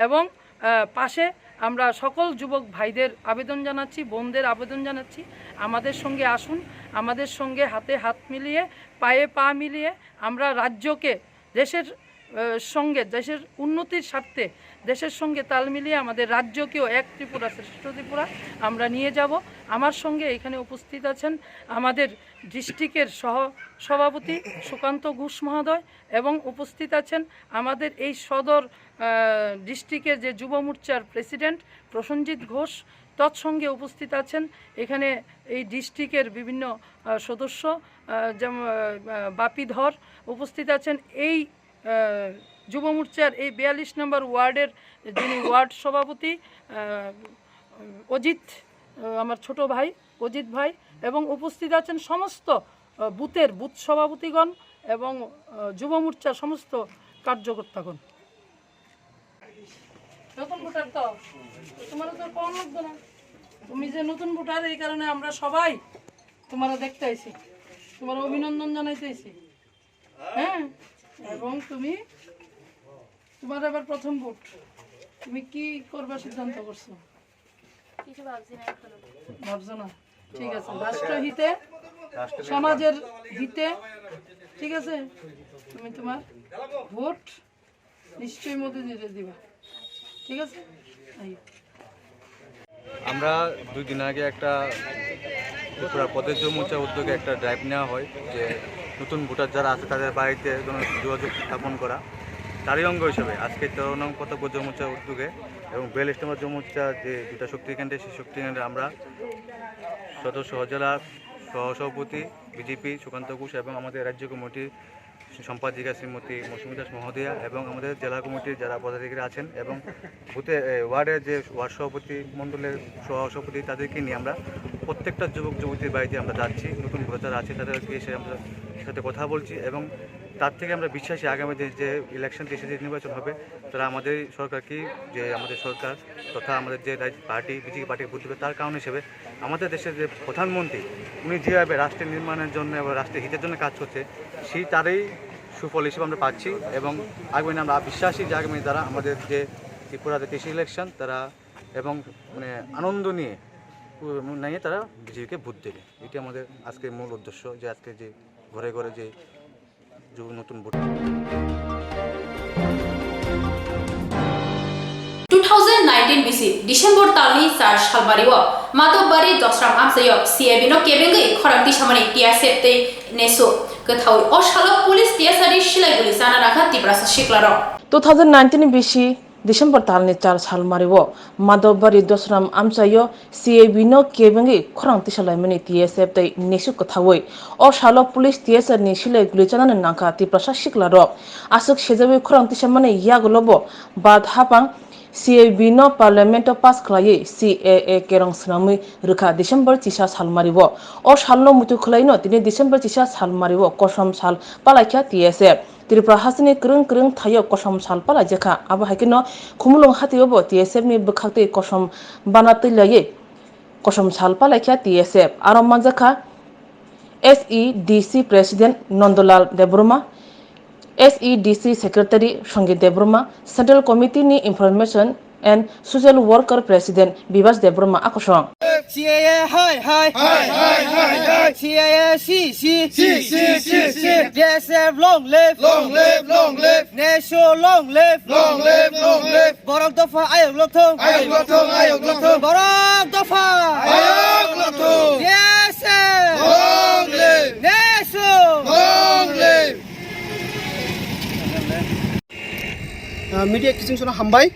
এবং, আহ, পাশে আমরা সকল যুবক ভাইদের আবেদন জানাচ্ছি, বোনদের আবেদন জানাচ্ছি, আমাদের সঙ্গে আসুন, আমাদের সঙ্গে হাতে হাত মিলিয়ে, পায়ে পা মিলিয়ে আমরা রাজ্যকে দেশের, আহ, সঙ্গে, দেশের উন্নতির স্বার্থে, দেশের সঙ্গে তাল মিলিয়ে আমাদের রাজ্যকেও এক ত্রিপুরা শ্রেষ্ঠ ত্রিপুরা আমরা নিয়ে যাব। আমার সঙ্গে এখানে উপস্থিত আছেন আমাদের ডিস্ট্রিক্টের সহ সভাপতি সুকান্ত ঘোষ মহোদয় এবং উপস্থিত আছেন আমাদের এই সদর, আহ, ডিস্ট্রিক্টের যে যুব মোর্চার প্রেসিডেন্ট প্রসেনজিৎ ঘোষ। তৎসঙ্গে উপস্থিত আছেন এখানে এই ডিস্ট্রিক্টের বিভিন্ন, আহ, সদস্য, আহ, যেমন, আহ, বাপি ধর উপস্থিত আছেন। এই, আহ, যুব মোর্চার এই বিয়াল্লিশ নম্বর ওয়ার্ডের যিনি ওয়ার্ড সভাপতি, আহ, অজিত, আহ, আমার ছোট ভাই অজিত ভাই, এবং উপস্থিত আছেন সমস্ত, আহ, বুথের বুথ সভাপতিগণ এবং, আহ, যুব মোর্চার সমস্ত কার্যকর্তাগণ। নতুন ভোটার তো, তোমার তো কম লাগতো না। তুমি যে নতুন ভোটার, এই কারণে আমরা সবাই তোমার দেখতে আইছি, তোমার অভিনন্দন জানাইতে আইছি। হ্যাঁ, এবং তুমি, তোমার এবার প্রথম ভোট, তুমি কি করবার সিদ্ধান্ত করছো? কিছু ভাবছি না এখনো। ভাবছো না? ঠিক আছে, রাষ্ট্রহিতে, সমাজের হিতে, ঠিক আছে, তুমি তোমার ভোট নিশ্চয়ই মোদি দিতে দিবা, ঠিক আছে? এই। আমরা দুই দিন আগে একটা ত্রিপুরা প্রদেশ যুব মোর্চার উদ্যোগে একটা ড্রাইভ নেওয়া হয়, যে নতুন ভোটার যারা আছে তাদের বাড়িতে যেন যোগাযোগ স্থাপন করা। তারই অঙ্গ হিসেবে আজকে তেরো নং প্রতাপগড় যুব মোর্চার উদ্যোগে এবং বেল ইস্টেমার যুব মোর্চা যে দুটা শক্তি কেন্দ্রে, সেই শক্তি কেন্দ্রে আমরা সদর উপজেলার সহসভাপতি বিজেপি সুকান্ত ঘোষ এবং আমাদের রাজ্য কমিটির সম্পাদিকা শ্রীমতী মৌসুমী দাস মহোদয়া এবং আমাদের জেলা কমিটির যারা পদাধিকারী আছেন এবং বুথে, এ, ওয়ার্ডের যে ওয়ার্ড সভাপতি, মণ্ডলের সহ-, সভাপতি, তাদেরকে নিয়ে আমরা প্রত্যেকটা যুবক যুবতীর বাড়িতে আমরা যাচ্ছি, নতুন ভোটার আছে, তাদেরকে এসে আমরা সাথে কথা বলছি এবং তার থেকে আমরা বিশ্বাসী আগামী দিনে যে ইলেকশন, দেশে যে নির্বাচন হবে, তারা আমাদের সরকারকে, যে আমাদের সরকার তথা আমাদের যে রাজ-, পার্টি, বিজেপি পার্টিকে ভোট দেবে, তার কারণ হিসেবে আমাদের দেশের যে প্রধানমন্ত্রী, উনি যেভাবে রাষ্ট্রের নির্মাণের জন্য এবং রাষ্ট্রের হিতের জন্য কাজ করছে, সেই তারই সুফল হিসেবে আমরা পাচ্ছি এবং আগামী দিনে আমরা বিশ্বাসী যে আগামী তারা আমাদের যে ত্রিপুরা যে কৃষি ইলেকশন তারা এবং মানে আনন্দ নিয়ে, উ-, নিয়ে তারা বিজেপিকে ভোট দেবে। এটি আমাদের আজকের মূল উদ্দেশ্য, যে আজকে যে ঘরে ঘরে যে যুব নতুন voter. Two thousand nineteen bisi December talni char salmario Madhobari Dosram amchaio C A B no kebengwi khorang tisamani T S F tei nesu kwthaui. O salo police T S R ni silai guli chana nakha Tiprasa siklarok. Two thousand nineteen bisi December talni char salmario Madhobari Dosram amchaio C A B no kebengwi khorang tisalaimani T S F tei nesu kwthaui. O salo police T S R ni silai guli chanani nangkha Tiprasa siklarok. Aswk sejawi khorang tisamani yagulobo Bad hapang C A B no parliament o pass khlaiwi C A A kerong swnamwi rwkha December chisa salmario. O salno muitu khwlaino tini December chisa salmario kosom sal palaikha T S F. Tripura hasteni kwrwng kwrwng thaio kosom sal palaijakha. Abo hai kheno Khumulwng hatio bo T S F ni bwkhaktwi kosom bana twi laiwi kosom sal palaikha T S F. Aro manjakha S E D C President Nandalal Debbarma, S E D C Secretary Sangeet Debbarma, Central Committee ni Information and Social Worker President Bibas Debbarma akosong. C A A hai hai. Hai, hai, hai, hai. C A A si si. Si, si, si, si. D S F long live. Long live, long live. Nesu long live. Long live, long live. Borok dopha ayok lokthung. Ayok lokthung, ayok lokthung. Borok dopha. Ayok lokthung. D S F. Long live. Nesu. Long live. Ah, media kiching sono hambai.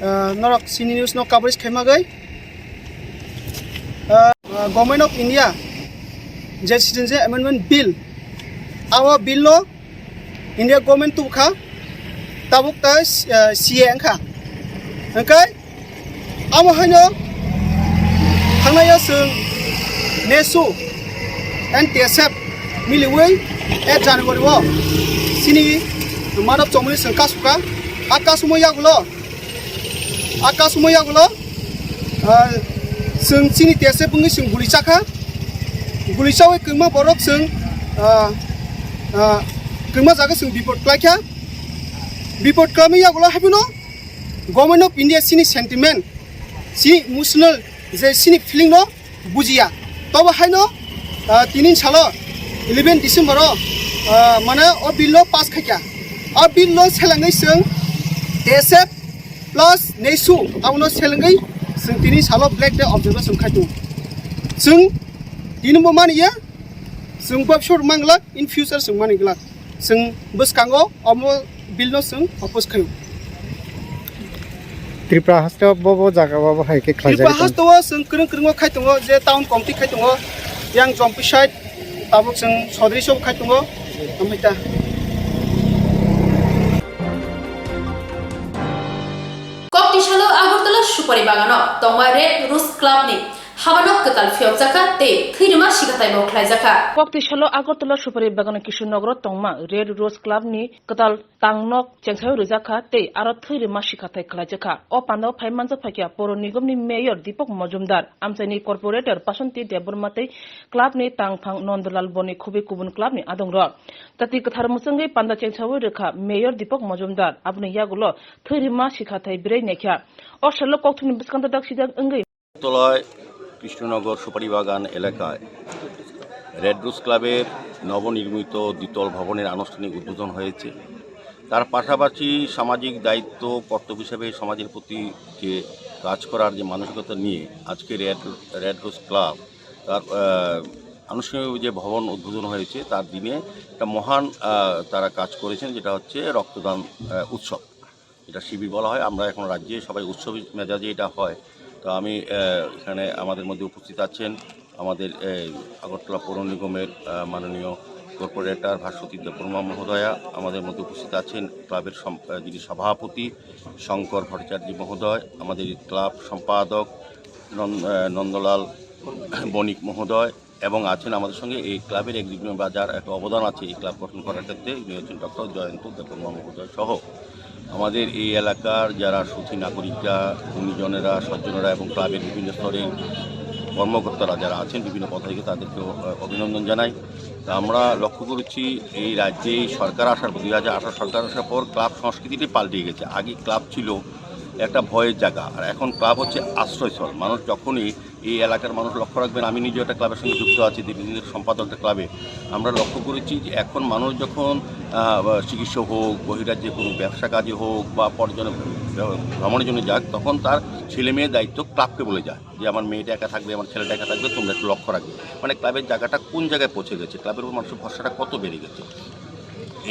Ah, norok sini news no coverage khaima gai. Ah, Uh, Government of India je Citizenship Amendment Bill, abo bill no India government tubukha, tabuk ta, uh, C A wngkha. Hwnkhe amo haino thangnai o chwng nesu and T S F miliwi eight January o chini madop chomoni chwng kasukha. A kasumo yagulo, a kasumo yagulo, ah, chwng chini T S F wngwi chwng guli chakha. Guli chawi kwngma borok chwng, ah, ah, kwngma jaga chwng bipot klaikha. Bipot klamwi yagulo haibino Government of India chini sentiment, chini emotional je chini feeling no bujiya. Tobo haino, ah, tini salo eleven December o, ah, mane o bill no pass khaikha. O bill no selengwi chwng T S F plus nesu abono selengwi chwng tini salo Black Day observation khai tongo. Chwng tini bo maniya, chwng bobsor manglak, in future chwng mani glak. Chwng bwskango omo bill no chwng oppose khaio. Tripura haste bo bo jaga bo hai khe khlaijak Tripura tong. Haste o chwng kwrwng kwrwng o khai tongo, je town committee khai tongo, yang Jompi side, tabuk chwng sodri sob khai tongo, amai ta. Koktisalo Agartala Supari Bagano tongma Red Rose Club ni habano kwtal phiyokjakha tei thwirima sikhatai bo khlaijakha. Koktisalo Agartala Supari Bagano Kishore Nogoro tongma Red Rose Club ni kwtal tangnok chengsaio rwjakha tei aro thwirima sikhathai khlaijakha. O pandao phai manjak phaikha Poro Nigomni Mayor Deepak Majumdar, amchaini Corporator Basanti Debbarma tei clubni tangphang Nandalal Bonik, khubui kubun clubni adongrok. Tati kwthar mwchwngwi panda chengsaui rwkha Mayor Deepak Majumdar, aboni yagulo thwirima sikhathai bwrwi naikha. O salo kokthumni bwskango dak sijak wngwi Tolai Krishnanagar সুপারি বাগান এলাকায় red rose ক্লাবের নবনির্মিত দ্বিতল ভবনের আনুষ্ঠানিক উদ্বোধন হয়েছে। তার পাশাপাশি সামাজিক দায়িত্ব, কর্তব্য হিসাবে সমাজের প্রতি যে কাজ করার যে মানসিকতা নিয়ে আজকে রেড, রেড রোজ ক্লাব তার, আহ, আনুষ্ঠানিক যে ভবন উদ্বোধন হয়েছে, তার দিনে একটা মহান, আহ, তারা কাজ করেছেন, যেটা হচ্ছে রক্তদান, আহ, উৎসব। এটা শিবির বলা হয়। আমরা এখন রাজ্যে সবাই উৎসবী মেজাজে এটা হয়। তো আমি, আহ, এখানে আমাদের মধ্যে উপস্থিত আছেন আমাদের, আহ, আগরতলা পৌর নিগমের, আহ, মাননীয় কর্পোরেটর ভাস্বতী দেববর্মা মহোদয়া, আমাদের মধ্যে উপস্থিত আছেন ক্লাবের সম-, আহ, যিনি সভাপতি শঙ্কর ভট্টাচার্য মহোদয়, আমাদের ক্লাব সম্পাদক নন-, আহ, নন্দলাল বণিক মহোদয়, এবং আছেন আমাদের সঙ্গে এই ক্লাবের একজন বা যার একটা অবদান আছে এই ক্লাব গঠন করার ক্ষেত্রে, উনি হচ্ছেন ডক্টর জয়ন্ত দেববর্মা মহোদয় সহ আমাদের এই এলাকার যারা সুধী নাগরিকরা, গুণীজনেরা, সজ্জনেরা এবং ক্লাবের বিভিন্ন স্তরের কর্মকর্তারা যারা আছেন বিভিন্ন পদ থেকে, তাদেরকেও, আহ, অভিনন্দন জানাই। তা আমরা লক্ষ্য করেছি এই রাজ্যে এই সরকার আসার পর, দুই হাজার আঠারো সরকার আসার পর ক্লাব সংস্কৃতিটি পাল্টে গেছে। আগে ক্লাব ছিল একটা ভয়ের জায়গা, আর এখন ক্লাব হচ্ছে আশ্রয়স্থল। মানুষ যখনই এই এলাকার মানুষ লক্ষ্য রাখবেন, আমি নিজেও একটা ক্লাবের সঙ্গে যুক্ত আছি, দীর্ঘদিনের সম্পাদক একটা ক্লাবে। আমরা লক্ষ্য করেছি যে এখন মানুষ যখন, আহ, চিকিৎসা হোক, বহিরাজ্যে কোনো ব্যবসা কাজে হোক বা পর্যটন ভ্রমণের জন্য যাক, তখন তার ছেলে মেয়ের দায়িত্ব ক্লাবকে বলে যায় যে, "আমার মেয়েটা একা থাকবে, আমার ছেলেটা একা থাকবে, তোমরা একটু লক্ষ্য রাখবে।" মানে, ক্লাবের জায়গাটা কোন জায়গায় পৌঁছে গেছে, ক্লাবের উপর মানুষের ভরসাটা কত বেড়ে গেছে।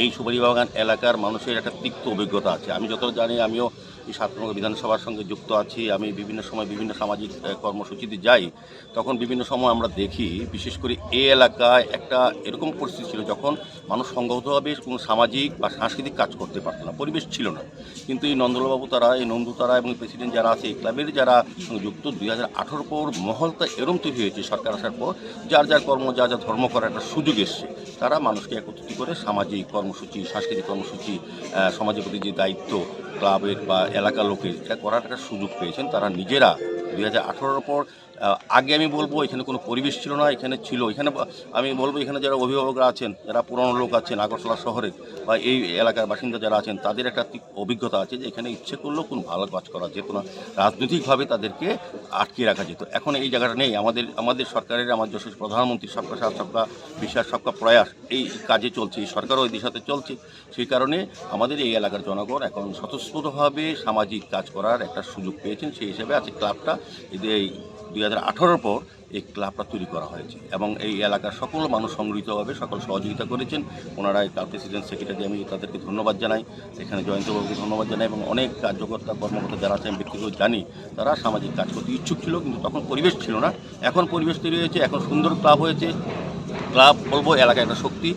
এই সুপারি বাগান এলাকার মানুষের একটা তিক্ত অভিজ্ঞতা আছে। আমি যত জানি, আমিও এই সাত নম্বর বিধানসভার সঙ্গে যুক্ত আছি। আমি বিভিন্ন সময় বিভিন্ন সামাজিক, আহ, কর্মসূচিতে যাই। তখন বিভিন্ন সময় আমরা দেখি, বিশেষ করে এই এলাকায় একটা এরকম পরিস্থিতি ছিল, যখন মানুষ সংঘবদ্ধভাবে কোনো সামাজিক বা সাংস্কৃতিক কাজ করতে পারতো না, পরিবেশ ছিল না। কিন্তু এই নন্দলালবাবু তারা, এই নন্দু তারা এবং প্রেসিডেন্ট যারা আছে, এই ক্লাবের যারা যুক্ত, দুই হাজার আঠারো পর মহলটা এরম তৈরি হয়েছে সরকার আসার পর, যার যার কর্ম, যার যার ধর্ম করার একটা সুযোগ এসছে। তারা মানুষকে একত্রিত করে সামাজিক কর্মসূচি, সাংস্কৃতিক কর্মসূচি, আহ, সমাজের প্রতি যে দায়িত্ব ক্লাবের বা এলাকার লোকের, এটা করার একটা সুযোগ পেয়েছেন তারা নিজেরা। দুই হাজার আঠারোর পর, আহ, আগে আমি বলবো এখানে কোনো পরিবেশ ছিল না, এখানে ছিল, এখানে ব-, আমি বলবো এখানে যারা অভিভাবকরা আছেন, যারা পুরনো লোক আছেন আগরতলা শহরে বা এই এলাকার বাসিন্দা যারা আছেন, তাদের একটা তি-, অভিজ্ঞতা আছে যে এখানে ইচ্ছে করলেও কোনো ভালো কাজ করা যেত না, রাজনৈতিকভাবে তাদেরকে আটকে রাখা যেত। এখন এই জায়গাটা নেই। আমাদের, আমাদের সরকারের, আমার যশস্বী প্রধানমন্ত্রী সবকা সাথ সবকা বিশ্বাস সবকা প্রয়াস এই কাজে চলছে, এই সরকারও এই দিশাতে চলছে। সেই কারণে আমাদের এই এলাকার জনগণ এখন স্বতঃস্ফূর্তভাবে সামাজিক কাজ করার একটা সুযোগ পেয়েছেন। সেই হিসাবে আজকে ক্লাবটা এই যে এই দুই হাজার আঠারোর পর এই ক্লাবটা তৈরি করা হয়েছে এবং এই এলাকার সকল মানুষ সংগঠিতভাবে সকল সহযোগিতা করেছেন। ওনারা এই ক্লাব প্রেসিডেন্ট, সেক্রেটারি, আমি তাদেরকে ধন্যবাদ জানাই, এখানে জয়ন্তবাবুকে ধন্যবাদ জানাই এবং অনেক কার্যকর্তা কর্মকর্তা যারা আছে আমি ব্যক্তিগত জানি, তারা সামাজিক কাজ করতে ইচ্ছুক ছিল, কিন্তু তখন পরিবেশ ছিল না। এখন পরিবেশ তৈরি হয়েছে, এখন সুন্দর ক্লাব হয়েছে। ক্লাব বলবো এলাকায় একটা শক্তি,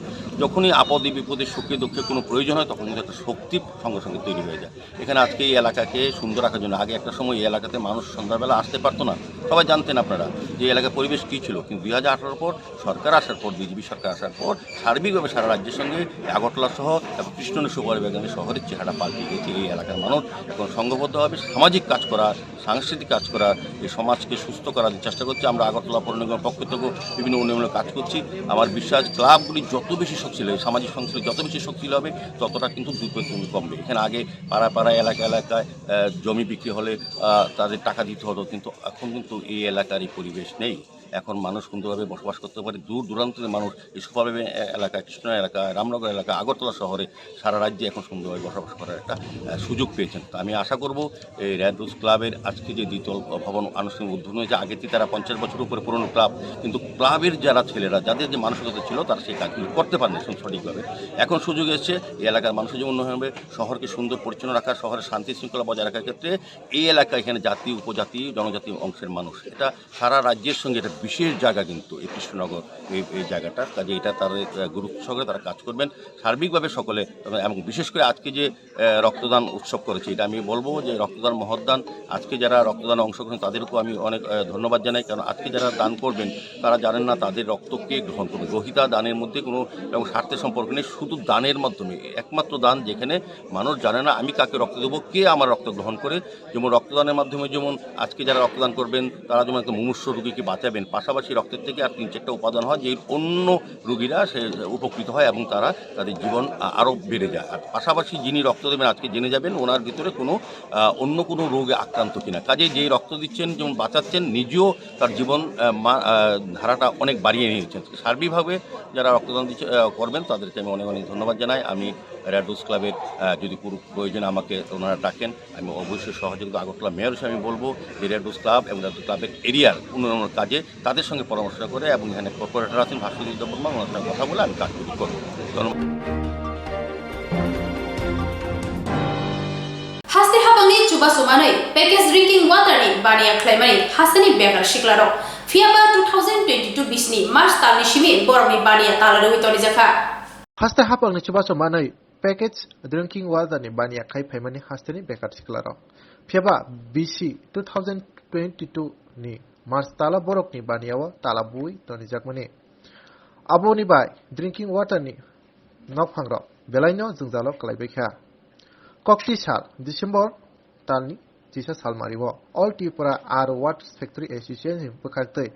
যখনই আপদে বিপদে সুখে দুঃখে কোনো প্রয়োজন হয় তখন কিন্তু একটা শক্তি সঙ্গে সঙ্গে তৈরি হয়ে যায়। এখানে আজকে এই এলাকাকে সুন্দর রাখার জন্য, আগে একটা সময় এই এলাকাতে মানুষ সন্ধ্যাবেলা আসতে পারতো না, সবাই জানতেন আপনারা যে এই এলাকার পরিবেশ কী ছিল, কিন্তু দুই হাজার আঠারোর পর সরকার আসার পর, বিজেপি সরকার আসার পর সার্বিকভাবে সারা রাজ্যের সঙ্গে আগরতলা সহ এবং কৃষ্ণনগর সুপার বাগানের শহরের চেহারা পাল্টে গেছে। এই এলাকার মানুষ এখন সংঘবদ্ধভাবে সামাজিক কাজ করার, সাংস্কৃতিক কাজ করার, এই সমাজকে সুস্থ করার চেষ্টা করছে। আমরা আগরতলা পৌর নিগমের পক্ষ থেকেও বিভিন্ন উন্নয়নমূলক কাজ করছি। আমার বিশ্বাস, ক্লাবগুলি যত বেশি শক্তিশালী হবে, সামাজিক সংস্থা যত বেশি শক্তিশালী হবে, ততটা কিন্তু দুর্নীতি কমবে। এখানে আগে পাড়া পাড়া, এলাকা এলাকায় আহ, জমি বিক্রি হলে আহ, তাদের টাকা দিতে হতো, কিন্তু এখন কিন্তু এই এলাকার এই পরিবেশ নেই। এখন মানুষ সুন্দরভাবে বসবাস করতে পারে। দূর দূরান্ত থেকে মানুষ এই সুপার বাগান এ-, এলাকা, কৃষ্ণ এলাকা, রামনগর এলাকা, আগরতলা শহরে, সারা রাজ্যে এখন সুন্দরভাবে বসবাস করার একটা আহ, সুযোগ পেয়েছেন। তো আমি আশা করব এই রেড রোজ ক্লাবের আজকে যে দ্বিতল ভবন আনুষ্ঠানিক উদ্বোধন হয়েছে, আগে তো তারা পঞ্চাশ বছর উপরে পুরনো ক্লাব, কিন্তু ক্লাবের যারা ছেলেরা, যাদের যে মানসিকতা ছিল, তারা সেই কাজগুলি করতে পারেন এখন সঠিকভাবে। এখন সুযোগ এসছে, এই এলাকার মানুষের যে উন্নয়ন হবে, শহরকে সুন্দর পরিচ্ছন্ন রাখা, শহরের শান্তি শৃঙ্খলা বজায় রাখার ক্ষেত্রে এই এলাকা, এখানে জাতি, উপজাতি, জনজাতি অংশের মানুষ, এটা সারা রাজ্যের সঙ্গে একটা বিশেষ জায়গা কিন্তু এই কৃষ্ণনগর, এই, এই জায়গাটা। কাজে এটা তাদের, আহ, গুরুত্ব সহকারে তারা কাজ করবেন সার্বিকভাবে সকলে। এবং, এবং বিশেষ করে আজকে যে, আহ, রক্তদান উৎসব করেছে, এটা আমি বলবো যে রক্তদান মহৎ দান। আজকে যারা রক্তদানে অংশগ্রহণ, তাদেরকেও আমি অনেক, আহ, ধন্যবাদ জানাই, কারণ আজকে যারা দান করবেন, তারা জানেন না তাদের রক্ত কে গ্রহণ করবে। গ্রহিতা দানের মধ্যে কোনো এবং স্বার্থের সম্পর্ক নেই, শুধু দানের মাধ্যমে, একমাত্র দান যেখানে মানুষ জানে না আমি কাকে রক্ত দেবো, কে আমার রক্ত গ্রহণ করে। যেমন রক্তদানের মাধ্যমে যেমন আজকে যারা রক্তদান করবেন, তারা যেমন একটা মুমূর্ষু রোগীকে বাঁচাবেন, পাশাপাশি রক্তের থেকে আর তিন চারটা উপাদান হয় যে অন্য রোগীরা সে উপকৃত হয় এবং তারা তাদের জীবন আ-, আরও বেড়ে যায়। আর পাশাপাশি যিনি রক্ত দেবেন, আজকে জেনে যাবেন ওনার ভিতরে কোনো, আহ, অন্য কোনো রোগে আক্রান্ত কিনা। কাজে যেই রক্ত দিচ্ছেন, যেমন বাঁচাচ্ছেন, নিজেও তার জীবন, আহ, মা-, আহ, ধারাটা অনেক বাড়িয়ে নিয়েছেন। সার্বিকভাবে যারা রক্তদান দিচ্ছে, আহ, করবেন, তাদেরকে আমি অনেক অনেক ধন্যবাদ জানাই। আমি রেড রোজ ক্লাবের, আহ, যদি পুরো প্রয়োজনে আমাকে ওনারা ডাকেন, আমি অবশ্যই সহযোগিতা, আগরতলা মেয়র হিসেবে আমি বলবো যে রেড রোজ ক্লাব এবং রেড রোজ ক্লাবের এরিয়ার উন্নয়নের কাজে তাদের সঙ্গে পরামর্শ করে এবং এখানে কর্পোরেটর আছেন ভাস্কর দেববর্মা, ওনার সঙ্গে কথা বলে আমি কাজগুলি করবো। ধন্যবাদ। Haste hapangni chubachu manwi package drinking water ni baniya khlaimani hasteni bekar siklarok. Phiyaba two thousand twenty-two bisini March talni simi borokni baniya tala rwi tonijakha. Haste hapangni chubachu manwi package drinking water ni baniya khai phaimani hasteni bekar siklarok. Phiyaba bisi two thousand twenty-two ni March tala borokni baniya o tala bui tonijakmani. Aboni bai drinking water ni nokphangrok belaino jwngjalo kwlaibaikha. Kokti sal December talni chisa salmario All Tripura R Water Factory Association ni bwkhaktwi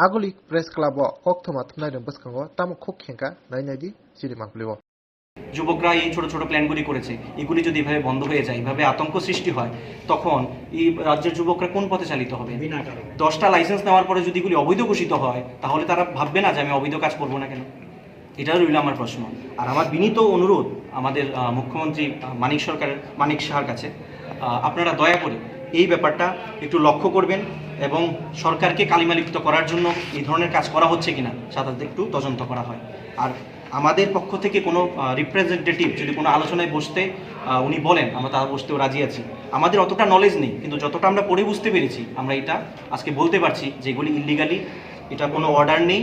Aguli Press Club o kokthoma thumnairokni bwskango tamo khuk khenka nainai di chini mangpili o. যুবকরা এই ছোট ছোট প্ল্যানগুলি করেছে, এগুলি যদি এভাবে বন্ধ হয়ে যায়, এভাবে আতঙ্ক সৃষ্টি হয়, তখন এই রাজ্যের যুবকরা কোন পথে চালিত হবে? বিনা কারণে। দশটা লাইসেন্স নেওয়ার পরে যদি এগুলি অবৈধ ঘোষিত হয়, তাহলে তারা ভাববে না যে আমি অবৈধ কাজ করবো না কেন? এটাও রইল আমার প্রশ্ন। আর আমার বিনীত অনুরোধ আমাদের, আহ, মুখ্যমন্ত্রী, আহ, মানিক সরকারের, মানিক সাহার কাছে, আহ, আপনারা দয়া করে এই ব্যাপারটা একটু লক্ষ্য করবেন এবং সরকারকে কালিমালিপ্ত করার জন্য এই ধরনের কাজ করা হচ্ছে কিনা সাথে একটু তদন্ত করা হয়। আর আমাদের পক্ষ থেকে কোনো, আহ, রিপ্রেজেন্টেটিভ যদি কোনো আলোচনায় বসতে, আহ, উনি বলেন, আমরা তারা বসতেও রাজি আছি। আমাদের অতটা নলেজ নেই, কিন্তু যতটা আমরা পড়ে বুঝতে পেরেছি, আমরা এটা আজকে বলতে পারছি যে এগুলি ইলিগালি, এটা কোনো অর্ডার নেই,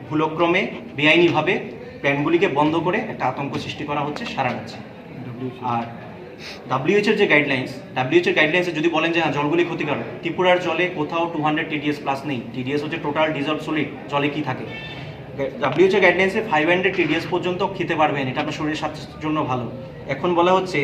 ভুলক্রমে বেআইনিভাবে প্ল্যান্টগুলিকে বন্ধ করে একটা আতঙ্ক সৃষ্টি করা হচ্ছে সারা রাজ্যে। আর ডাব্লিউএইচওর যে গাইডলাইন্স, ডাব্লিউএইচওর গাইডলাইন্সে যদি বলেন যে হ্যাঁ, জলগুলি ক্ষতিকারক, ত্রিপুরার জলে কোথাও টু হান্ড্রেড টিডিএস প্লাস নেই। টিডিএস হচ্ছে টোটাল ডিজলভ সলিড, জলে কী থাকে। ডাব্লিউএইচওর গাইডলাইন্সে ফাইভ হান্ড্রেড টিডিএস পর্যন্ত খেতে পারবেন, এটা আপনার শরীরের স্বাস্থ্যের জন্য ভালো। এখন বলা হচ্ছে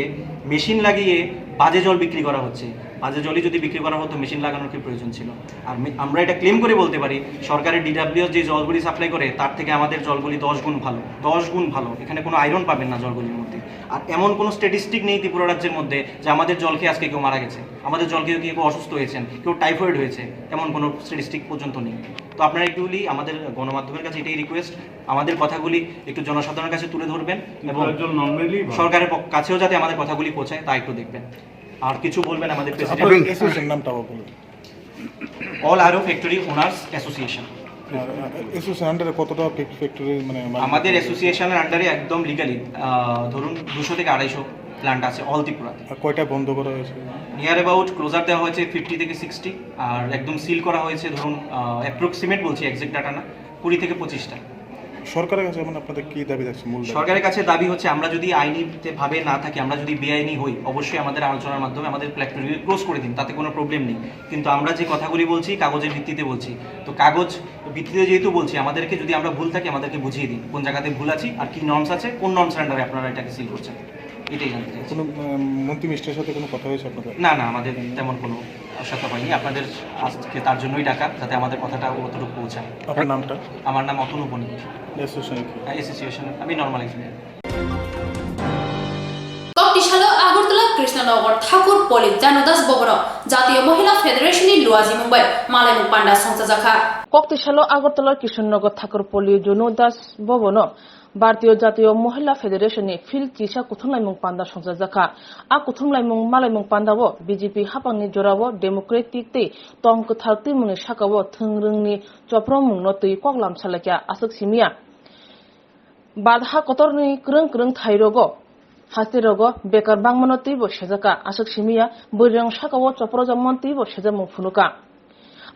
মেশিন লাগিয়ে বাজে জল বিক্রি করা হচ্ছে। বাজে জলই যদি বিক্রি করা হতো, মেশিন লাগানোর কি প্রয়োজন ছিল? আর মে-, আমরা এটা ক্লেম করে বলতে পারি, সরকারের ডিডাব্লিউএস যে জলগুলি সাপ্লাই করে, তার থেকে আমাদের জলগুলি দশ গুণ ভালো, দশ গুণ ভালো। এখানে কোনো আয়রন পাবেন না জলগুলির মধ্যে। আর এমন কোনো স্ট্যাটিস্টিক নেই ত্রিপুরা রাজ্যের মধ্যে যে আমাদের জল খেয়ে আজকে কেউ মারা গেছে, আমাদের জল খেয়ে কেউ অসুস্থ হয়েছেন, কেউ টাইফয়েড হয়েছে, এমন কোনো স্ট্যাটিস্টিক পর্যন্ত নেই। তো আপনারা একটু আমাদের গণমাধ্যমের কাছে এটাই রিকোয়েস্ট, আমাদের কথাগুলি একটু জনসাধারণের কাছে তুলে ধরবেন এবং ত্রিপুরার জল normally ভালো। সরকারের পক্ষ-, কাছেও যাতে আমাদের কথাগুলি পৌঁছায়, তা একটু দেখবেন। আর কিছু বলবেন আমাদের প্রেসিডেন্ট? আপনার অ্যাসোসিয়েশন নামটা বলুন। অল আরও ফ্যাক্টরি ওনার্স অ্যাসোসিয়েশন। আর, আহ, অ্যাসোসিয়েশন আন্ডারে কতটা ফ্যাক-, ফ্যাক্টরি, মানে, মালিক? আমাদের অ্যাসোসিয়েশনের আন্ডারে একদম লিগালি, আহ, ধরুন, দুশো থেকে আড়াইশো প্ল্যান্ট আছে অল ত্রিপুরাতে। আর কয়টা বন্ধ করা হয়েছে? নিয়ার অ্যাবাউট ক্লোজার দেওয়া হয়েছে ফিফটি থেকে সিক্সটি, আর একদম সিল করা হয়েছে, ধরুন, অ্যাপ্রক্সিমেট বলছি, এক্সাক্ট ডাটা না, কুড়ি থেকে পঁচিশটা। সরকারের কাছে এখন আপনাদের কি দাবি থাকছে, মূল দাবি? সরকারের কাছে দাবি হচ্ছে, আমরা যদি আইনিতে ভাবে না থাকি, আমরা যদি বেআইনি হই, অবশ্যই আমাদের আলোচনার মাধ্যমে আমাদের ফ্যাক্টরি ক্লোজ করে দিন, তাতে কোনো প্রবলেম নেই। কিন্তু আমরা যে কথাগুলি বলছি, কাগজের ভিত্তিতে বলছি। তো কাগজ ভিত্তিতে যেহেতু বলছি, আমাদেরকে, যদি আমরা ভুল থাকি, আমাদেরকে বুঝিয়ে দিন কোন জায়গাতে ভুল আছি আর কি নর্মস আছে, কোন নর্মস আন্ডারে আপনারা এটাকে সিল করছেন, এটাই জানতে চাইছি। কোনো, আহ, মন্ত্রী মিনিস্টারের সাথে কোনো কথা হয়েছে আপনাদের? না, না, আমাদের তেমন কোনো সাক্ষাৎ হয়নি। আপনাদের আজকে তার জন্যই ডাকা, যাতে আমাদের কথাটা অতটুকু পৌঁছায়। আপনার নামটা? আমার নাম অতনু বণিক। অ্যাসোসিয়েশন কি? হ্যাঁ, অ্যাসোসিয়েশন, আমি নর্মাল একজন। Koktisalo Agartala Krishnanagar Thakur Poli Janodas Bhabono Jatiyo Mohila Federation ni luajimung bai malaimung panda songchajakha. Koktisalo Agartala Krishnanagar Thakur Poli Janodas Bhabono Bharatiyo Jatiyo Mohila Federation ni field kisa kuthumlaimung panda songchajakha. A kuthumlaimung malaimung pandao B J P hapangni jorao democratic tei tong kwthar twimungni sakao thwngrwngni chopromungno twi koklam salaikha aswk simiya. Bad ha kotorni kwrwng kwrwng thairogo, hasterogo bekar bangmano twibo sejakha, aswk simiya bwrwirok sakao choprojakmano twibo sejakmung phunukha.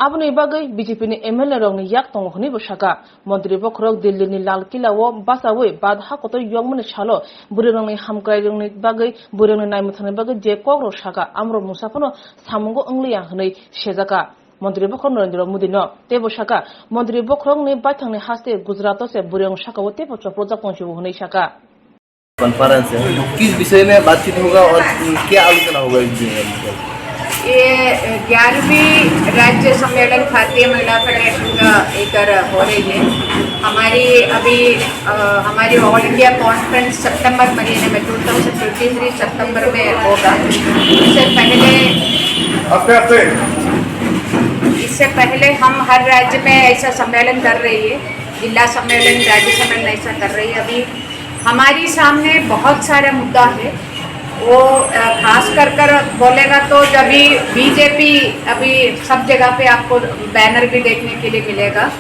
Aboni bagwi B J P ni M L A rokni yak tongo hwnwibo sakha. Montri bokhorok Delhi ni Lal Killa o bachaui bad ha kotor yokmani salo bwrwirokni hamkrairokni bagwi, bwrwirokni naimwthangni bagwi je kokrok sakha, amorok mungsa phano samungo wngliya hwnwi sejakha. Montri bokhorok Narendra Modi no teibo sakha, montri bokhorokni baithangni haste Gujarat o se bwrwirok sakao teibo choprojak tongsibo hwnwi sakha. Conference है, किस विषय में बातचीत होगा और क्या आलोचना होगा इस दिन में? ये ग्यारहवीं राज्य सम्मेलन भारतीय महिला फेडरेशन का इधर हो रही है। हमारी अभी, अ, हमारी ऑल इंडिया कॉन्फ्रेंस सितंबर महीने में, ट्वेंटी ट्वेंटी थ्री सितंबर में होगा। इससे पहले, इससे पहले हम हर राज्य में ऐसा सम्मेलन कर रही है, जिला सम्मेलन, राज्य सम्मेलन ऐसा कर रही है। अभी हमारी सामने बहुत सारा मुद्दा है। वो, अ, खास कर कर बोलेगा तो जब भी बीजेपी अभी सब जगह पे आपको बैनर भी देखने के लिए मिलेगा,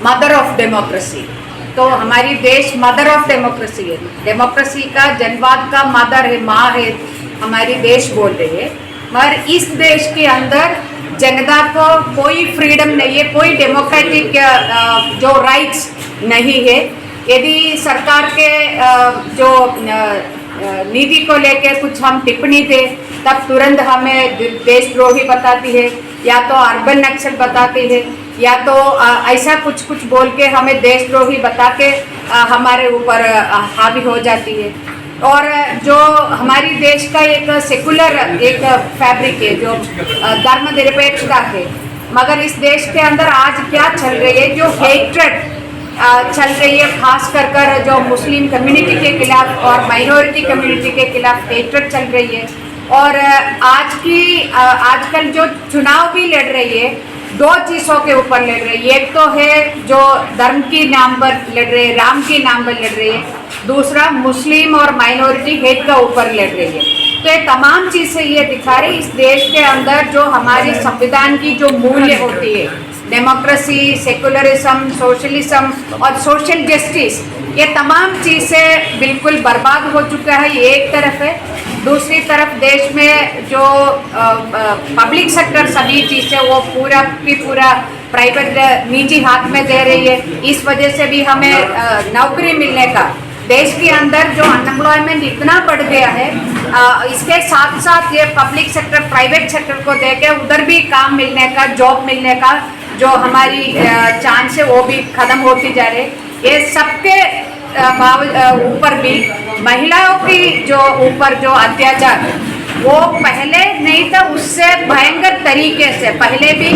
मदर ऑफ डेमोक्रेसी। तो हमारी देश मदर ऑफ डेमोक्रेसी है, डेमोक्रेसी का, जनवाद का मदर है, माँ है, हमारी देश बोल रही है। मगर इस देश के अंदर जनता को कोई फ्रीडम नहीं है, कोई डेमोक्रेटिक, अ, जो राइट्स नहीं है। यदि सरकार के, अ, जो, अ, अ, नीति को लेकर कुछ हम टिप्पणी दें, तब तुरंत हमें दे-, देशद्रोही बताती है, या तो अर्बन नक्सल बताती है, या तो, अ, ऐसा कुछ कुछ बोल के हमें देशद्रोही बता के, अ, हमारे ऊपर, अ, हावी हो जाती है। और जो हमारी देश का एक सेकुलर एक फैब्रिक है, जो, अ, धर्मनिरपेक्षता है, मगर इस देश के अंदर आज क्या चल रही है, जो हेट्रेड, अ, चल रही है, खास कर कर जो मुस्लिम कम्युनिटी के खिलाफ और माइनॉरिटी कम्युनिटी के खिलाफ हेट्रेड चल रही है। और, अ, आज की, अ, आजकल जो चुनाव भी लड़ रही है, दो चीजों के ऊपर लड़ रही है। एक तो है जो धर्म के नाम पर लड़ रहे हैं, राम के नाम पर लड़ रही है, दूसरा मुस्लिम और माइनॉरिटी हेट का ऊपर लड़ रही है। तो ये तमाम चीजें ये दिखा रही है, इस देश के अंदर जो हमारे संविधान की जो मूल्य होती है, डेमोक्रेसी, सेकुलरिज्म, सोशलिज्म और सोशल जस्टिस, ये तमाम चीजें बिल्कुल बर्बाद हो चुका है। ये एक तरफ है। दूसरी तरफ देश में जो, अ, अ, पब्लिक सेक्टर सभी चीजें वो पूरा की पूरा प्राइवेट, अ, निजी हाथ में दे रही है। इस वजह से भी हमें, अ, नौकरी मिलने का, देश के अंदर जो अनएम्प्लॉयमेंट इतना बढ़ गया है, अ, इसके साथ साथ ये पब्लिक सेक्टर प्राइवेट सेक्टर को देके उधर भी काम मिलने का, जॉब मिलने का जो हमारी, अ, चांस है वो भी खत्म होती जा रही है। ये सबके, अ, बाव-, अ, ऊपर भी महिलाओं की जो ऊपर जो अत्याचार वो पहले नहीं था, उससे भयंकर तरीके से पहले भी,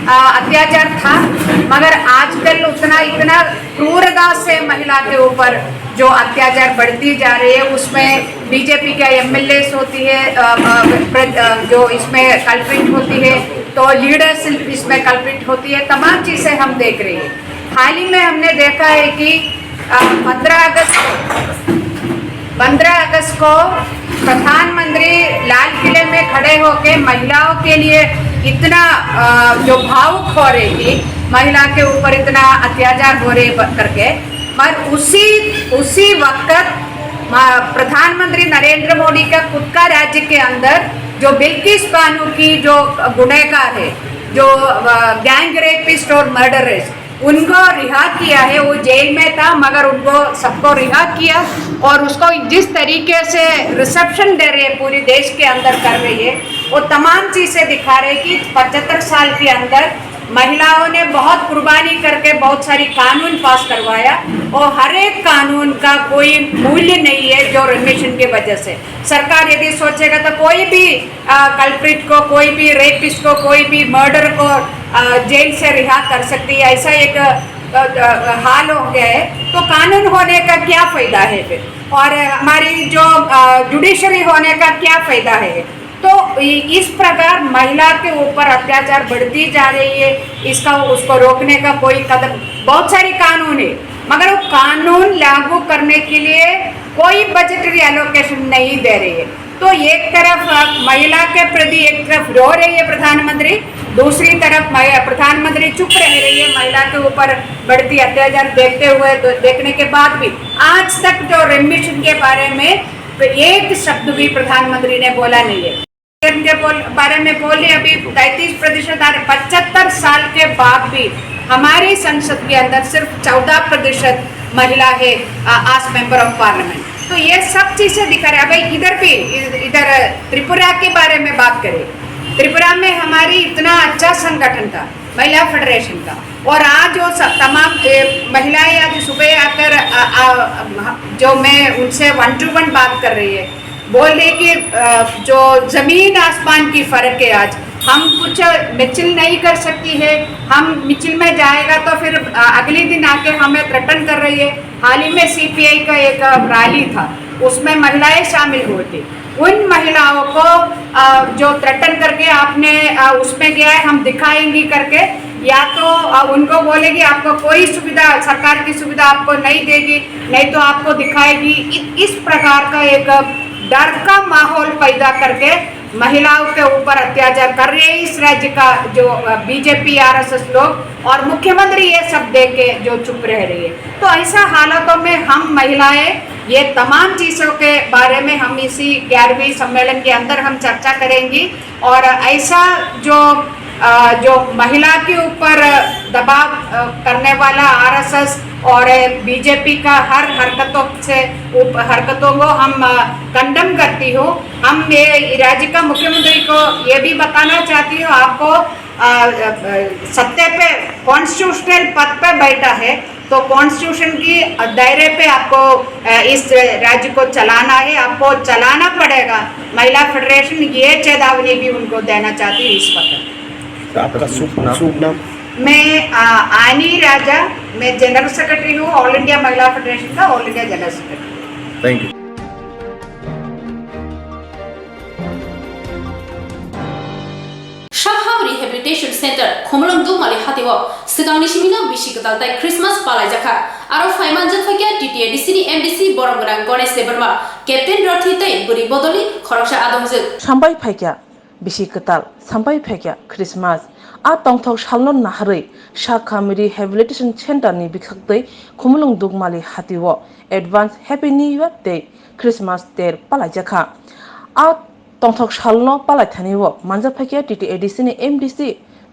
अ, अत्याचार था, मगर आजकल उतना इतना क्रूरता से महिला के ऊपर जो अत्याचार बढ़ती जा रही है, उसमें बीजेपी का एमएलएस होती है, अ, अ, प्र-, अ, जो इसमें कल्प्रिट होती है, तो लीडर्स इसमें कल्प्रिट होती है, तमाम चीजें हम देख रहे हैं। हाल ही में हमने देखा है कि, अ, पन्द्रह अगस्त को, पन्द्रह अगस्त को प्रधानमंत्री लाल किले में खड़े होके महिलाओं के लिए इतना अ, जो भावुक हो रही थी, महिला के ऊपर इतना अत्याचार हो रहे ब- करके, मगर उसी उसी वक्त म- प्रधानमंत्री नरेंद्र मोदी का खुद का राज्य के अंदर जो बिल्किस बानो की जो गुनहगार है, जो गैंग रेपिस्ट और मर्डरर्स, उनको रिहा किया है। वो जेल में था, मगर उनको सबको रिहा किया और उसको जिस तरीके से रिसेप्शन दे रहे हैं, पूरी देश के अंदर कर रही है, वो तमाम चीजें दिखा रहे हैं कि पचहत्तर साल के अंदर महिलाओं ने बहुत कुर्बानी करके बहुत सारी कानून पास करवाया और हर एक कानून का कोई मूल्य नहीं है जो रिमिशन की वजह से। सरकार यदि सोचेगा तो कोई भी कल्प्रिट को, कोई भी रेपिस्ट को, कोई भी मर्डर को अ, जेल से रिहा कर सकती है, ऐसा एक अ, अ, हाल हो गया है, तो कानून होने का क्या फायदा है फिर? और हमारी जो जुडिशरी होने का क्या फायदा है? तो इ- इस प्रकार महिला के ऊपर अत्याचार बढ़ती जा रही है। इसका, उसको रोकने का कोई कदम, बहुत सारे कानून है, मगर वो कानून लागू करने के लिए कोई बजटरी एलोकेशन नहीं दे रही है। तो एक तरफ महिला के प्रति एक तरफ रो रही है प्रधानमंत्री, दूसरी तरफ महि- प्रधानमंत्री चुप रह रही है महिला के ऊपर बढ़ती अत्याचार देखते हुए, देखने के बाद भी आज तक जो रिमिशन के बारे में तो एक शब्द भी प्रधानमंत्री ने बोला नहीं है। के बोल, बारे में बोले, अभी तैंतीस प्रतिशत आ रहे, पचहत्तर साल के बाद भी हमारी संसद के अंदर सिर्फ चौदह प्रतिशत महिला है, आ, as member of parliament। तो ये सब चीजें दिखा रहे। अभी इधर भी, इधर त्रिपुरा के बारे में बात करें, त्रिपुरा में हमारी इतना अच्छा संगठन था महिला फेडरेशन का, और आज वो सब तमाम ए, महिलाएं आज सुबह आकर आ, आ, जो मैं उनसे वन टू वन बात कर रही है, बोल रही कि अ, जो जमीन आसमान की फर्क है। आज हम कुछ मिचिल नहीं कर सकती है। हम मिचिल में जाएगा तो फिर अ, अगले दिन आके हमें थ्रेटन कर रही है। हाल ही में सीपीआई का एक रैली था, उसमें महिलाएं शामिल हुई थी। उन महिलाओं को अ, जो थ्रेटन करके आपने अ, उसमें गया है, हम दिखाएंगी करके, या तो अ, उनको बोलेगी आपको कोई सुविधा, सरकार की सुविधा आपको नहीं देगी, नहीं तो आपको दिखाएगी। इ- इस प्रकार का एक डर का माहौल पैदा करके महिलाओं के ऊपर अत्याचार कर रही है इस राज्य का जो बीजेपी आरएसएस लोग, और मुख्यमंत्री ये सब देख के जो चुप रह रही है। तो ऐसा हालातों में हम महिलाएं ये तमाम चीजों के बारे में हम इसी ग्यारहवीं सम्मेलन के अंदर हम चर्चा करेंगी। और ऐसा जो अ, जो महिला के ऊपर दबाव अ, करने वाला आरएसएस और बीजेपी का हर हरकतों से उप, हरकतों को हम कंडम करती हूँ। हम ये राज्य का मुख्यमंत्री को ये भी बताना चाहती हूँ, आपको अ, अ, सत्य पे, कॉन्स्टिट्यूशनल पद पे बैठा है, तो कॉन्स्टिट्यूशन की दायरे पे आपको अ, इस राज्य को चलाना है, आपको चलाना पड़ेगा। महिला फेडरेशन ये चेतावनी भी उनको देना चाहती है इस वक्त। तो आपका शुभ नाम? शुभ नाम? मैं अ, आनी राजा, मैं जनरल सेक्रेटरी हूँ ऑल इंडिया महिला फेडरेशन का, all India general secretary. Thank you. Shakham Rehabilitation Center, Khumulwng Dukmali Hatio, swkangni simino bisi kwtal tai Christmas palaijakha. Aro phaimanjak phaikha T T A D C ni M D C borom gwnang Ganesh Debbarma, Captain Rothi tei bwrwi bodolni khoroksa adongjwk. Sambai phaikha bisi kwtal, sambai phaikha Christmas. A tongthok salno naharwi Shakham Rehabilitation Center ni bwkhaktwi Khumulwng Dukmali Hatio advance Happy New Year tei Christmas ter palaijakha. A tongthok salno palai thani o manjak phaikha T T A D C ni M D C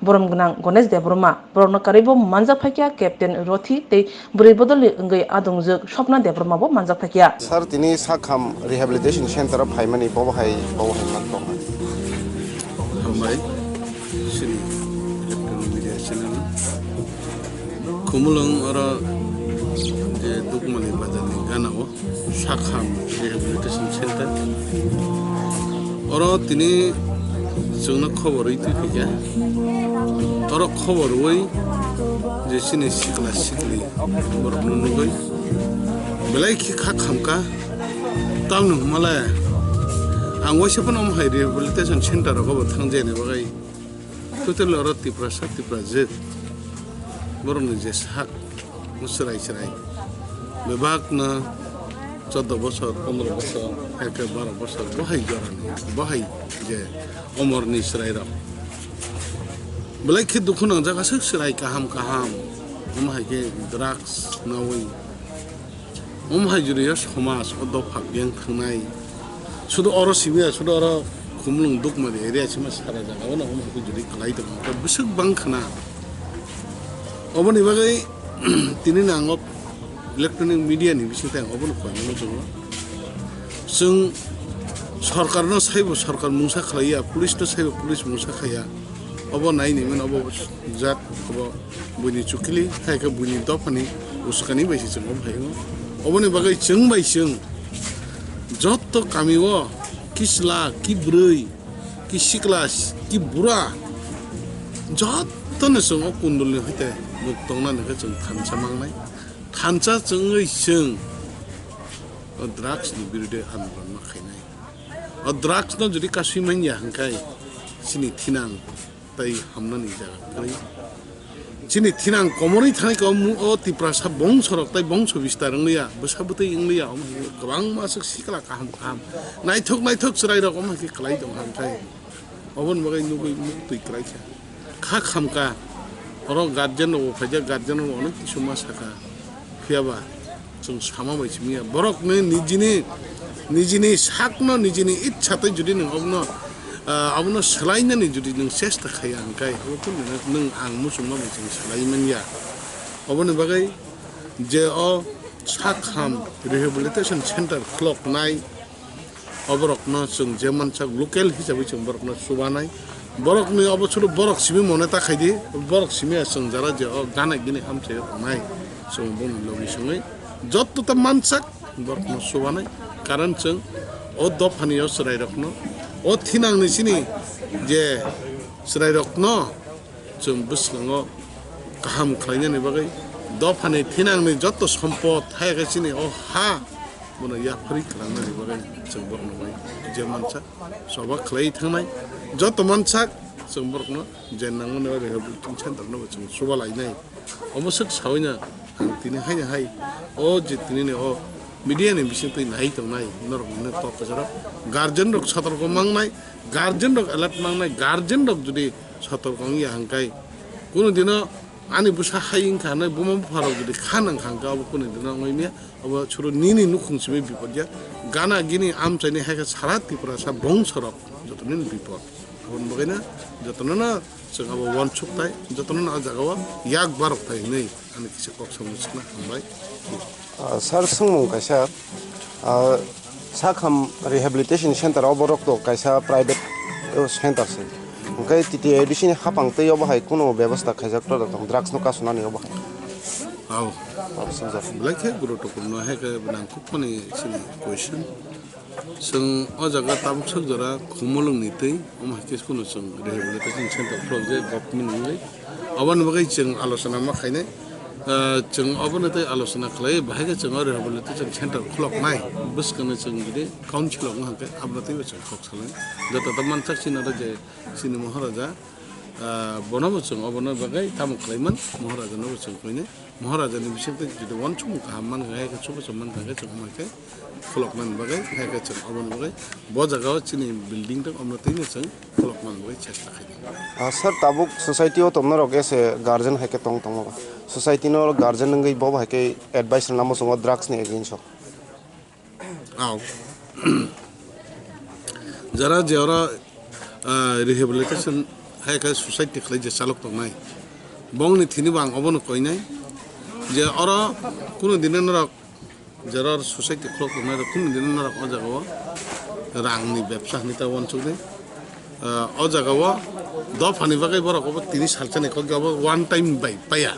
borom gwnang Ganesh Debbarma, borokno karwi bo manjak phaikha Captain Rothi tei bwrwi bodolni wngwi adongjwk Swapna Debbarma bo manjak phaikha. Sir, tini Shakham Rehabilitation Center o phaimani bobo hai, bobo hai man tongkha. Hambai, chini electronic media channel. Khumulwng oro je Dukmali bazar ni gana o Shakham Rehabilitation Center. Oro tini chwngno khobor rwi twi phaikha. Oro khobor rwi je chini sikla sikli borokno nugwi belai khe kha khamkha. Tamni hwnmale ang waisa phano omo hai rehabilitation center rogo bo thang jani bagwi totally oro Tiprasa Tiprajwk borokni je sak chwrai chwrai bebakno chordo bosor, pondro bosor, haikhe baro bosor, bohai jorani, bohai je omorni chwrairok. Belai khe dukhu nangjak aswk chwrai kaham kaham. Omo hai khe drugs nawi. Omo hai jwrwio somaj o dopha beng thangnai. Sudu oro simi ya, sudu oro Khumulwng Dukmadi area sima sara jaga o no omo hai khe jwrwi kwlai tongo. Tei bwswk bang khna. Oboni bagwi tini no ang o electronic media ni bising tei ang obono koi mano chwngo. Chwng sorkar no saibo sorkar mungsa khlai ya, police no saibo police mungsa khai ya. Obo nai ni mano, obo jat, obo buini chukili, hai khe buini dophani uskani bai se chwng obo hai o. Oboni bagwi chwng bai chwng jotto kami o kisla, kibrwi, ki sikla, ki bura, jotto no chwng o kundul ni hoite nuk tongnani khe chwng thansa mangnai. Thansa chwngwi chwng o drugs ni birude andolon ma khainai. O drugs no jodi kasui manya hwnkhe chini thinang tei hamnani jaga kwrwi. Chini thinang komorwi thangwi khe o mu-, o Tiprasa bongsorok tei bongso bistar wngliya, bwsa bwtwi wngliya, omo hai kwbangma aswk sikla kaham kaham naithok naithok chwrairok omo hai khe kwlai tong kha hwnkhe. Oboni bagwi nugwi muktwi kwlai kha. Kha khamkha, oro guardian rok bo phaijak, guardian rok onek kisu ma sakha. Phiya ba chwng sama bai simi ya. Borok ni nijini, nijini sakno, nijini itsa tei jodi nwng obono, ah, abono swlainani jodi nwng chesta khaiya hwnkhe, obo khe nwng, nwng ang muchungma bai chwng swlai manya. Oboni bagwi je o sak ham rehabilitation center khuloknai, oborokno chwng je mansak local hisabai chwng borokno chubanai. Borokni obo chwlo borok simi mone ta khaidi, borok simi ya chwng jara je o gana gini amchaio tongnai. Chwng boni logi songwi jotto ta mansak borokno chubanai. Karon chwng o dophani o chwrairokno, o thinangni chini je chwrairokno chwng bwskango kaham khlainani bagwi dophani thinangni jotto sompot hai khe chini o ha bono yapharwi khlainani bagwi chwng borokno bai je mansak choba khlaiwi thangnai. Jotto mansak chwng borokno je nangmani o rehabilitation center no bo chwng chuba lainai. Omo swk sawino ang tini haino hai o je tinini o media ni bisingtwi nai tongnai norok no tok kwcharo guardian rok sotorko mangnai, guardian rok alert mangnai, guardian rok jodi sotorko wngya hwnkhe kunu dino ani bwsa hai wngkha hwnwi buma bupharok jodi kha nang kha hwnkhe obo kunu dino wngwi manya. Obo chwrw nini nukhung simi bipod ya. Gana gini amchaini hai khe sara Tiprasa bongsorok joto nini bipod. Aboni bagwino jotono no chwng abo uansuk tai, jotono no o jaga o yak barok tai hwnwi ani kisa kok samung swkna hambai. Ah, sir, swngmung kaisa, ah, Sakham Rehabilitation Center o borok to kaisa private, o, center se. Hwnkhe T T A D C ni hapang tei obo hai kunu bebostha khaijak tor tong drugs no kasunani obo hai. Au. Belai khe guruttwpurno hai khe nangkukmani chini question. Chwng o jaga tabuk sak jora Khumulwng ni twi, omo hai khe kunu chwng rehabilitation center khulok je government ni wngwi. Aboni bagwi chwng alochona ma khainai. Ah, chwng obono tei alochona khlai, bahai khe chwng o rehabilitation center khuloknai. Bwskangni chwng jodi council rok wngkha khe, abono teibo chwng kok salai. Joto to mansak chini oro je chini Maharaja, ah, bono bo chwng obono bagwi tamo khlaiman, Maharaja no bo chwng koinai. Maharaja ni bisingtwi jodi uansukmung kaham mankha, hai khe chubachu mankha khe chwng omo hai khe khuloknani bagwi, hai khe chwng oboni bagwi bo jaga o chini building tong, omo twi no chwng khuloknani bagwi chesta khaidi. Ah, sir, tabuk society o tongma rok ese guardian hai khe tong tongma ba. Society no guardian wngwi bo hai khe advice rwna muchungo drugs ni against o. Au. Jara je oro, ah, rehabilitation hai khe society khlai je chalok tongnai. Bongni thini bo ang obono koinai je oro kunu dine norok Jera society khulok tongnai rok kunu dino norok o jaga o rang ni bebsa hinwi ta uansuk di. Ah, o jaga o dopha ni bagwi borok obo tini salsa ni kok obo one time bai paya.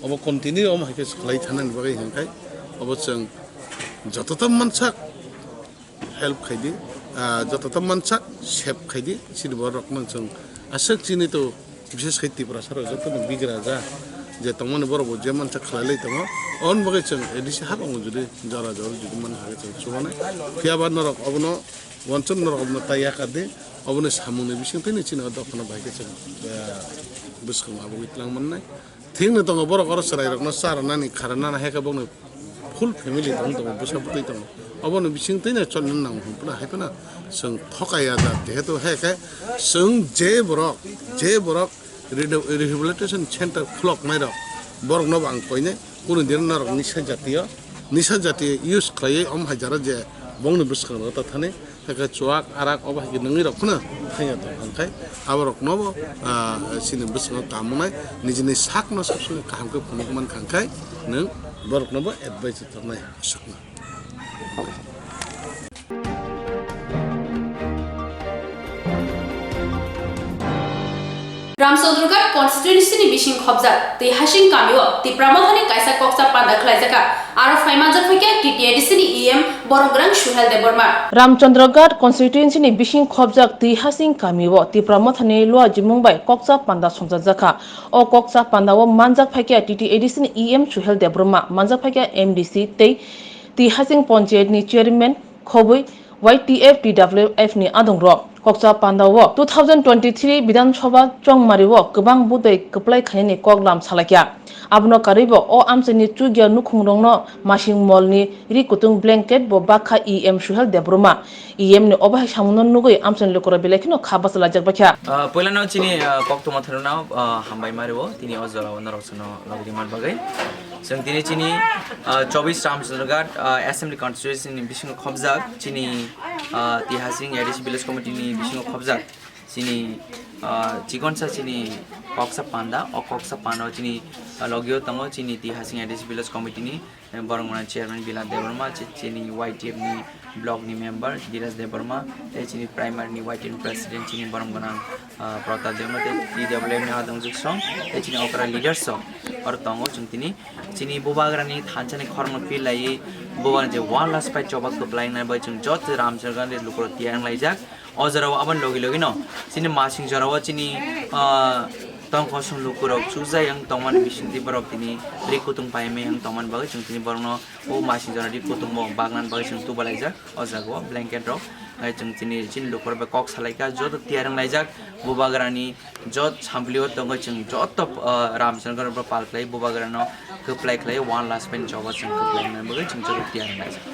Obo continue omo hai khe khlai thana ni bagwi hwnkhai obo chwng joto to mansak help khai di, ah, joto to mansak save khai di, sini borok no chwng aswk chini to Bishes khai Tiprasa rok joto no bigra ja je tongmani borok bo je mansa khlai lai tongo. Oboni bagwi chwng A D C hapang jodi jora jora jodi man hai chwng chubanai. Phiya ba norok obono wansuk norok obono tai yakar di. Oboni samung ni bising twi chini o dophano bai khe chwng, eh, bwskango abo wng tlang mannai. Thik no tongo borok oro chwrai rok no cha rwnani kha rwnani hai khe bokno full family tong tongo, bwsa bwtwi tongo. Oboni bising twi no choli nang hwn phano hai phano chwng thokai ya da, jehetu hai khe chwng je borok, je borok Redo-, rehabilitation center khuloknai rok, borok no bo ang koinai, kunu din norok nisa jatiyo, nisa jatiyo use khlaiwi om hai jara je bongni bwskango ta thani, hakhe chuak arak obo hai nungwi rok phano thangya tong hangkhai, aborok no bo, ah, chini bwskango kamunai, nijini sak no sab samai kaham khe phunuk man khangkhai, nwng borok no bo advice tongnai aswkno. Ramchandraghat constituency ni bising khobjak Twi Hasing kamio Tipra Mothani kaisa koksa panda khlaijaka. Aro phaimanjak phaikha T T A D C ni E M Boromgwrang Suhel Debbarma. Ramchandraghat constituency ni bising khobjak Twi Hasing kamio Tipra Mothani luajimung bai koksa panda songchajakha. O koksa pandao manjak phaikha T T A D C ni E M Suhel Debbarma, manjak phaikha M D C tei Twi Hasing Panchayat ni chairman, khobwi Y T F T W F ni adongrok. Koksa pandao two thousand twenty-three Bidhan Sabha chongmario kwbang budai kwplai khainani koklam salaikha. Abono karwibo o amchaini chukya nukhungrokno masing molni ri kutung blanket bo bakha E M Suhel Debbarma. E M ni obo hai samungno nugwi amchaini lukurok belai kheno kha bachalaijak baikha. Ah, puilano chini, ah, koktwma thwrwngno, ah, hambai mario, tini o jorao norok chwngno lobidi man bagwi. Chwng tini chini, ah, chobis Ramchandraghat, ah, Assembly Constituency ni bisingo khobjak, chini, ah, Tihasing A D C Village Committee ni bisingo khobjak, chini, ah, chikonsa chini koksa panda, o koksa panda o chini, ah, logio tongo chini Tihasing A D C Village Committee ni, eh, borok mwnai Chairman Bila Debbarma, chi-, chini Y T F ni block ni member Diraj Debbarma, tei chini primary ni Y T F ni president chini borom gwnang, ah, Pratap Debbarma, tei T W F ni Adong Juksong, tei chini okra leaders rok oro tongo. Chwng tini chini bubagrani thansa ni khorang no phi laiwi bubagrani je one last fight choba kwplai nai bai chwng joto Ramchandra Gandhi lukurok tiyang laijak. O jorao aboni logi logi no chini masing jorao chini, ah, tongkosong lukurok chujai ang tongmani bisingtwi borok tini ri kutung paimai ang tongmani bagwi chwng tini borokno o masing jora ri kutung bo bagna bagwi chwng tubalaijak. O jaga o blanket rok, hai chwng chini, chini lukurok bai kok salaikha, joto tiyar wng laijak, bubagrani jot samplio tongwi chwng joto, ah, Ramchandra rok pal khlai bubagrano kwplai khlai one last pen choba chwng kwplai wngna bagwi chwng joto tiyar wng laijak.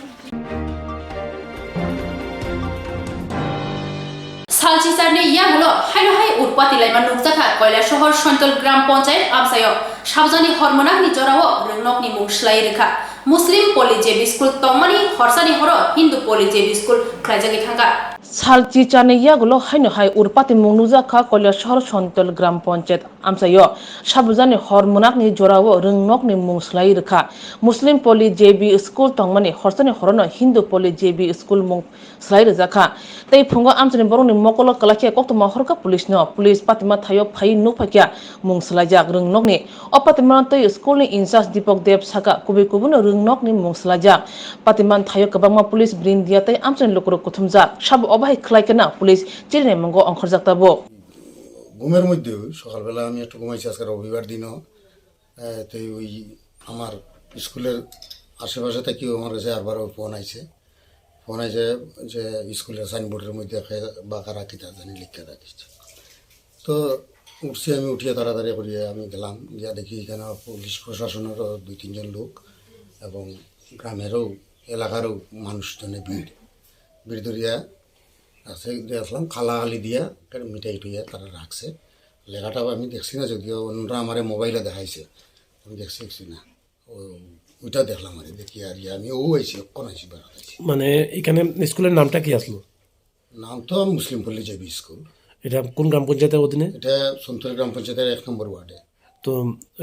Salchichar ni yagulo haino hai urpati laima nukjakha Koilasohor Sontol Gram Panchayat amchaio. Sabjani hor mwnakni jorao rwngnokni mung swlai rwkha. Muslim Poly J B School tongmani horsani horo Hindu Poly J B School khlaijagwi thangkha. Salchichar ni yagulo haino hai urpati mung nukjakha Koilasohor Sontol Gram Panchayat amchaio. Sabjani hor mwnakni jorao rwngnokni mung swlai rwkha. Muslim Poly J B School tongmani horsani horono Hindu Poly J B School mung swlai rwjakha. Tei phungo amchaini borokni mokolo kwlai khe koktwma horkha police no. Police patima thaio phaiwi nukphaikha mung swlaijak rwngnokni. O patimano tei school ni in charge Deepak Deb sakha, kubui kubuino rwngnokni mung swlaijak. Patimani thaio kwbangma police brindia tei amchaini lukurok kuthumjak. Sabo obo hai khlai kheno police chirinai mungo ongkhorjak tabuk. ঘুমের মধ্যে ওই সকালবেলা আমি একটু ঘুমাইছি, আজকে রবিবার দিনও। এ, তো ওই আমার স্কুলের আশেপাশে থেকে আমার কাছে আরবার ওই ফোন আইছে। ফোন আইছে যে স্কুলের সাইনবোর্ডের মধ্যে খে-, বাঁকা রাখিতা জানি লিখে রাখিছে। তো উঠছি আমি, উঠিয়া তাড়াতাড়ি করিয়া আমি গেলাম, গিয়া দেখি এখানে পুলিশ প্রশাসনেরও দুই তিনজন লোক এবং গ্রামেরও, এলাকারও মানুষজনের ভিড়। ভিড় ধরিয়া আছে, দেখলাম কালাকালি দিয়া একটা মিটাই টুইয়া তারা রাখছে। লেখাটাও আমি দেখছি না, যদিও অন্যরা আমারে মোবাইলে দেখাইছে, আমি দেখছি, দেখছি না। ও, ওইটা দেখলাম আর কি, দেখি আর কি আমি ও আইছি, অক্ষণ আইছি, বেড়াত আইছি। মানে এখানে স্কুলের নামটা কি আসলো? নাম তো মুসলিম পল্লী জেবি স্কুল। এটা কোন গ্রাম পঞ্চায়েতের অধীনে? এটা সন্তরী গ্রাম পঞ্চায়েতের এক নম্বর ওয়ার্ডে। তো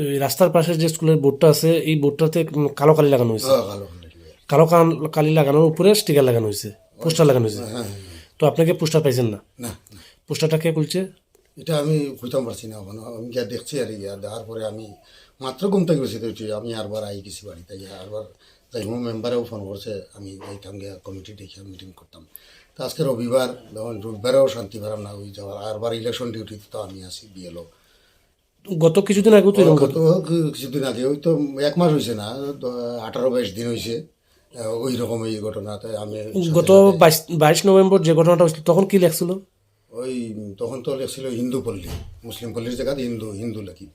এই রাস্তার পাশে যে স্কুলের বোর্ডটা আছে, এই বোর্ডটাতে, উম, কালো কালি লাগানো হয়েছে। হ্যাঁ, কালো কালি। কালো কান-, কালি লাগানোর উপরে স্টিকার লাগানো হয়েছে, পোস্টার লাগানো হয়েছে। হ্যাঁ, হ্যাঁ, হ্যাঁ। তো আপনি কি পোস্টার পাইছেন না? না, না। পোস্টারটা কে খুলছে? এটা আমি কইতাম পারছি না এখনো। আমি গিয়া দেখছি আর কি, আর দেখার পরে আমি মাত্র ঘুম থেকে উঠছি, তো উঠি আমি আরবার আই গেছি বাড়িতে, গিয়া আরবার যাই হোক, মেম্বারেও ফোন করছে, আমি যাইতাম গিয়া কমিটি ডেকে মিটিং করতাম। তো আজকে রবিবার, যখন রবিবারেও শান্তি পেলাম না, ওই যাওয়ার আরবার ইলেকশন ডিউটিতে তো আমি আছি, বিএলও। গত কিছুদিন আগেও তো এরকম গত ঘটনা। কি-, কিছুদিন আগে, ওই তো এক মাস হইছে না, তো আঠারো বাইশ দিন হইছে, আহ, ওই রকম এই ঘটনা। তাই আমি সাথে গত সাথে বাইশ, বাইশ নভেম্বর যে ঘটনাটা হয়েছিল, তখন কি লেখছিল? ওই তখন তো লেখছিল হিন্দু পল্লী, মুসলিম পল্লীর জায়গাতে হিন্দু, হিন্দু লেখি।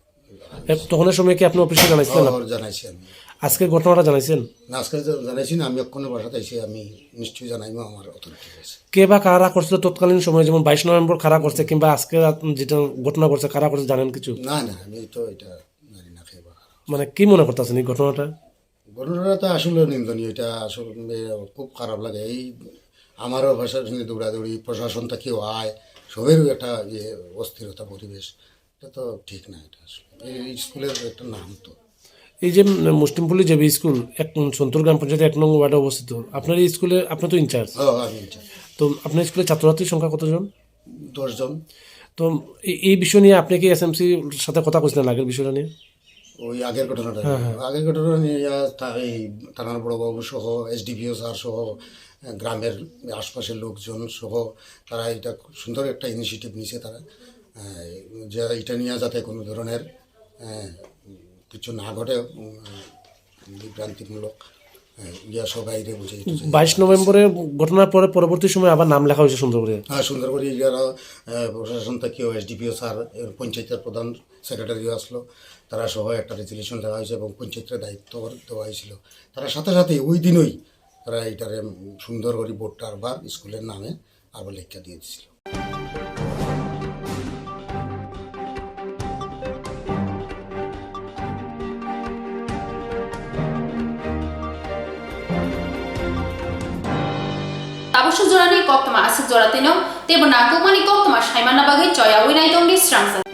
এ, তখনর সময় কি আপনি অফিসে জানাইছিলেন? ও, জানাইছি আমি। আজকে ঘটনাটা জানাইছেন? না, আজকে জা-, জানাইছি না, আমি এক্ষুনি বাসাত আইছি, আমি নিশ্চয়ই জানাইবো আমার অথরিটির কাছে। কে বা কারা করছিল তৎকালীন সময়ে, যেমন বাইশ নভেম্বর কারা করছে, কিংবা আজকে রাত যেটা ঘটনা ঘটছে, কারা করছে, জানেন কিছু? না, না, আমি তো এটা জানি না কে বা কারা। মানে, কি মনে করতেছেন এই ঘটনাটা? ঘটনাটা তো আসলে নিন্দনীয়, এটা আসলে খুব খারাপ লাগে। এই আমারও প্রশাসনে দৌড়াদৌড়ি, প্রশাসন তো কেউ আয়, সবেরও একটা ইয়ে অস্থিরতা পরিবেশ। এটা তো ঠিক না, এটা আসলে এই স্কুলের একটা নাম তো। এই যে, উম, মুষ্টিমপুলি জেবি স্কুল এক, উম, সন্তুর গ্রাম পঞ্চায়েত এক নং ওয়ার্ডে অবস্থিত। আপনার এই স্কুলে আপনি তো ইনচার্জ। হ্যাঁ, আমি ইনচার্জ। তো আপনার স্কুলে ছাত্রছাত্রীর সংখ্যা কতজন? দশ জন। তো এই, এই বিষয় নিয়ে আপনি কি এসএমসির সাথে কথা কইছিলেন আগের বিষয়টা নিয়ে? ওই আগের ঘটনাটা হ্যাঁ, নিয়ে। হ্যাঁ। আগের ঘটনা নিয়ে, আহ, তা-, এই থানার বড়বাবু সহ, এসডিপিও স্যার সহ, আহ, গ্রামের আশপাশের লোকজন সহ তারা এটা খুব সুন্দর একটা ইনিশিয়েটিভ নিছে তারা, আহ, যে এটা নিয়ে যাতে কোনো ধরনের, আহ, কিছু না ঘটে, উম, বিভ্রান্তিমূলক, আহ, ইয়া সবাইরে বুঝে এটা যে বাইশ নভেম্বরের ঘটনার পরে পরবর্তী সময় আবার নাম লেখা হয়েছে সুন্দর করে। হ্যাঁ, সুন্দর করে ইয়ারা, আহ, প্রশাসন থেকে এসডিপিও স্যার, এর পঞ্চায়েতের প্রধান সেক্রেটারিও আসলো, তারা সহ একটা রেজুলেশন দেওয়া হয়েছে এবং পঞ্চায়েতের দায়িত্ব দেওয়া হয়েছিল। তারা সাথে সাথে ওই দিনই তারা এটারে সুন্দর করে বোর্ডটা আবার স্কুলের নামে আবার লেখা দিয়ে দিছিল। Tabuk sujurani koktwma aswk jora twino, teibo nangkukmani koktwma saimanna bagwi choyaui nai tongdi srangsa.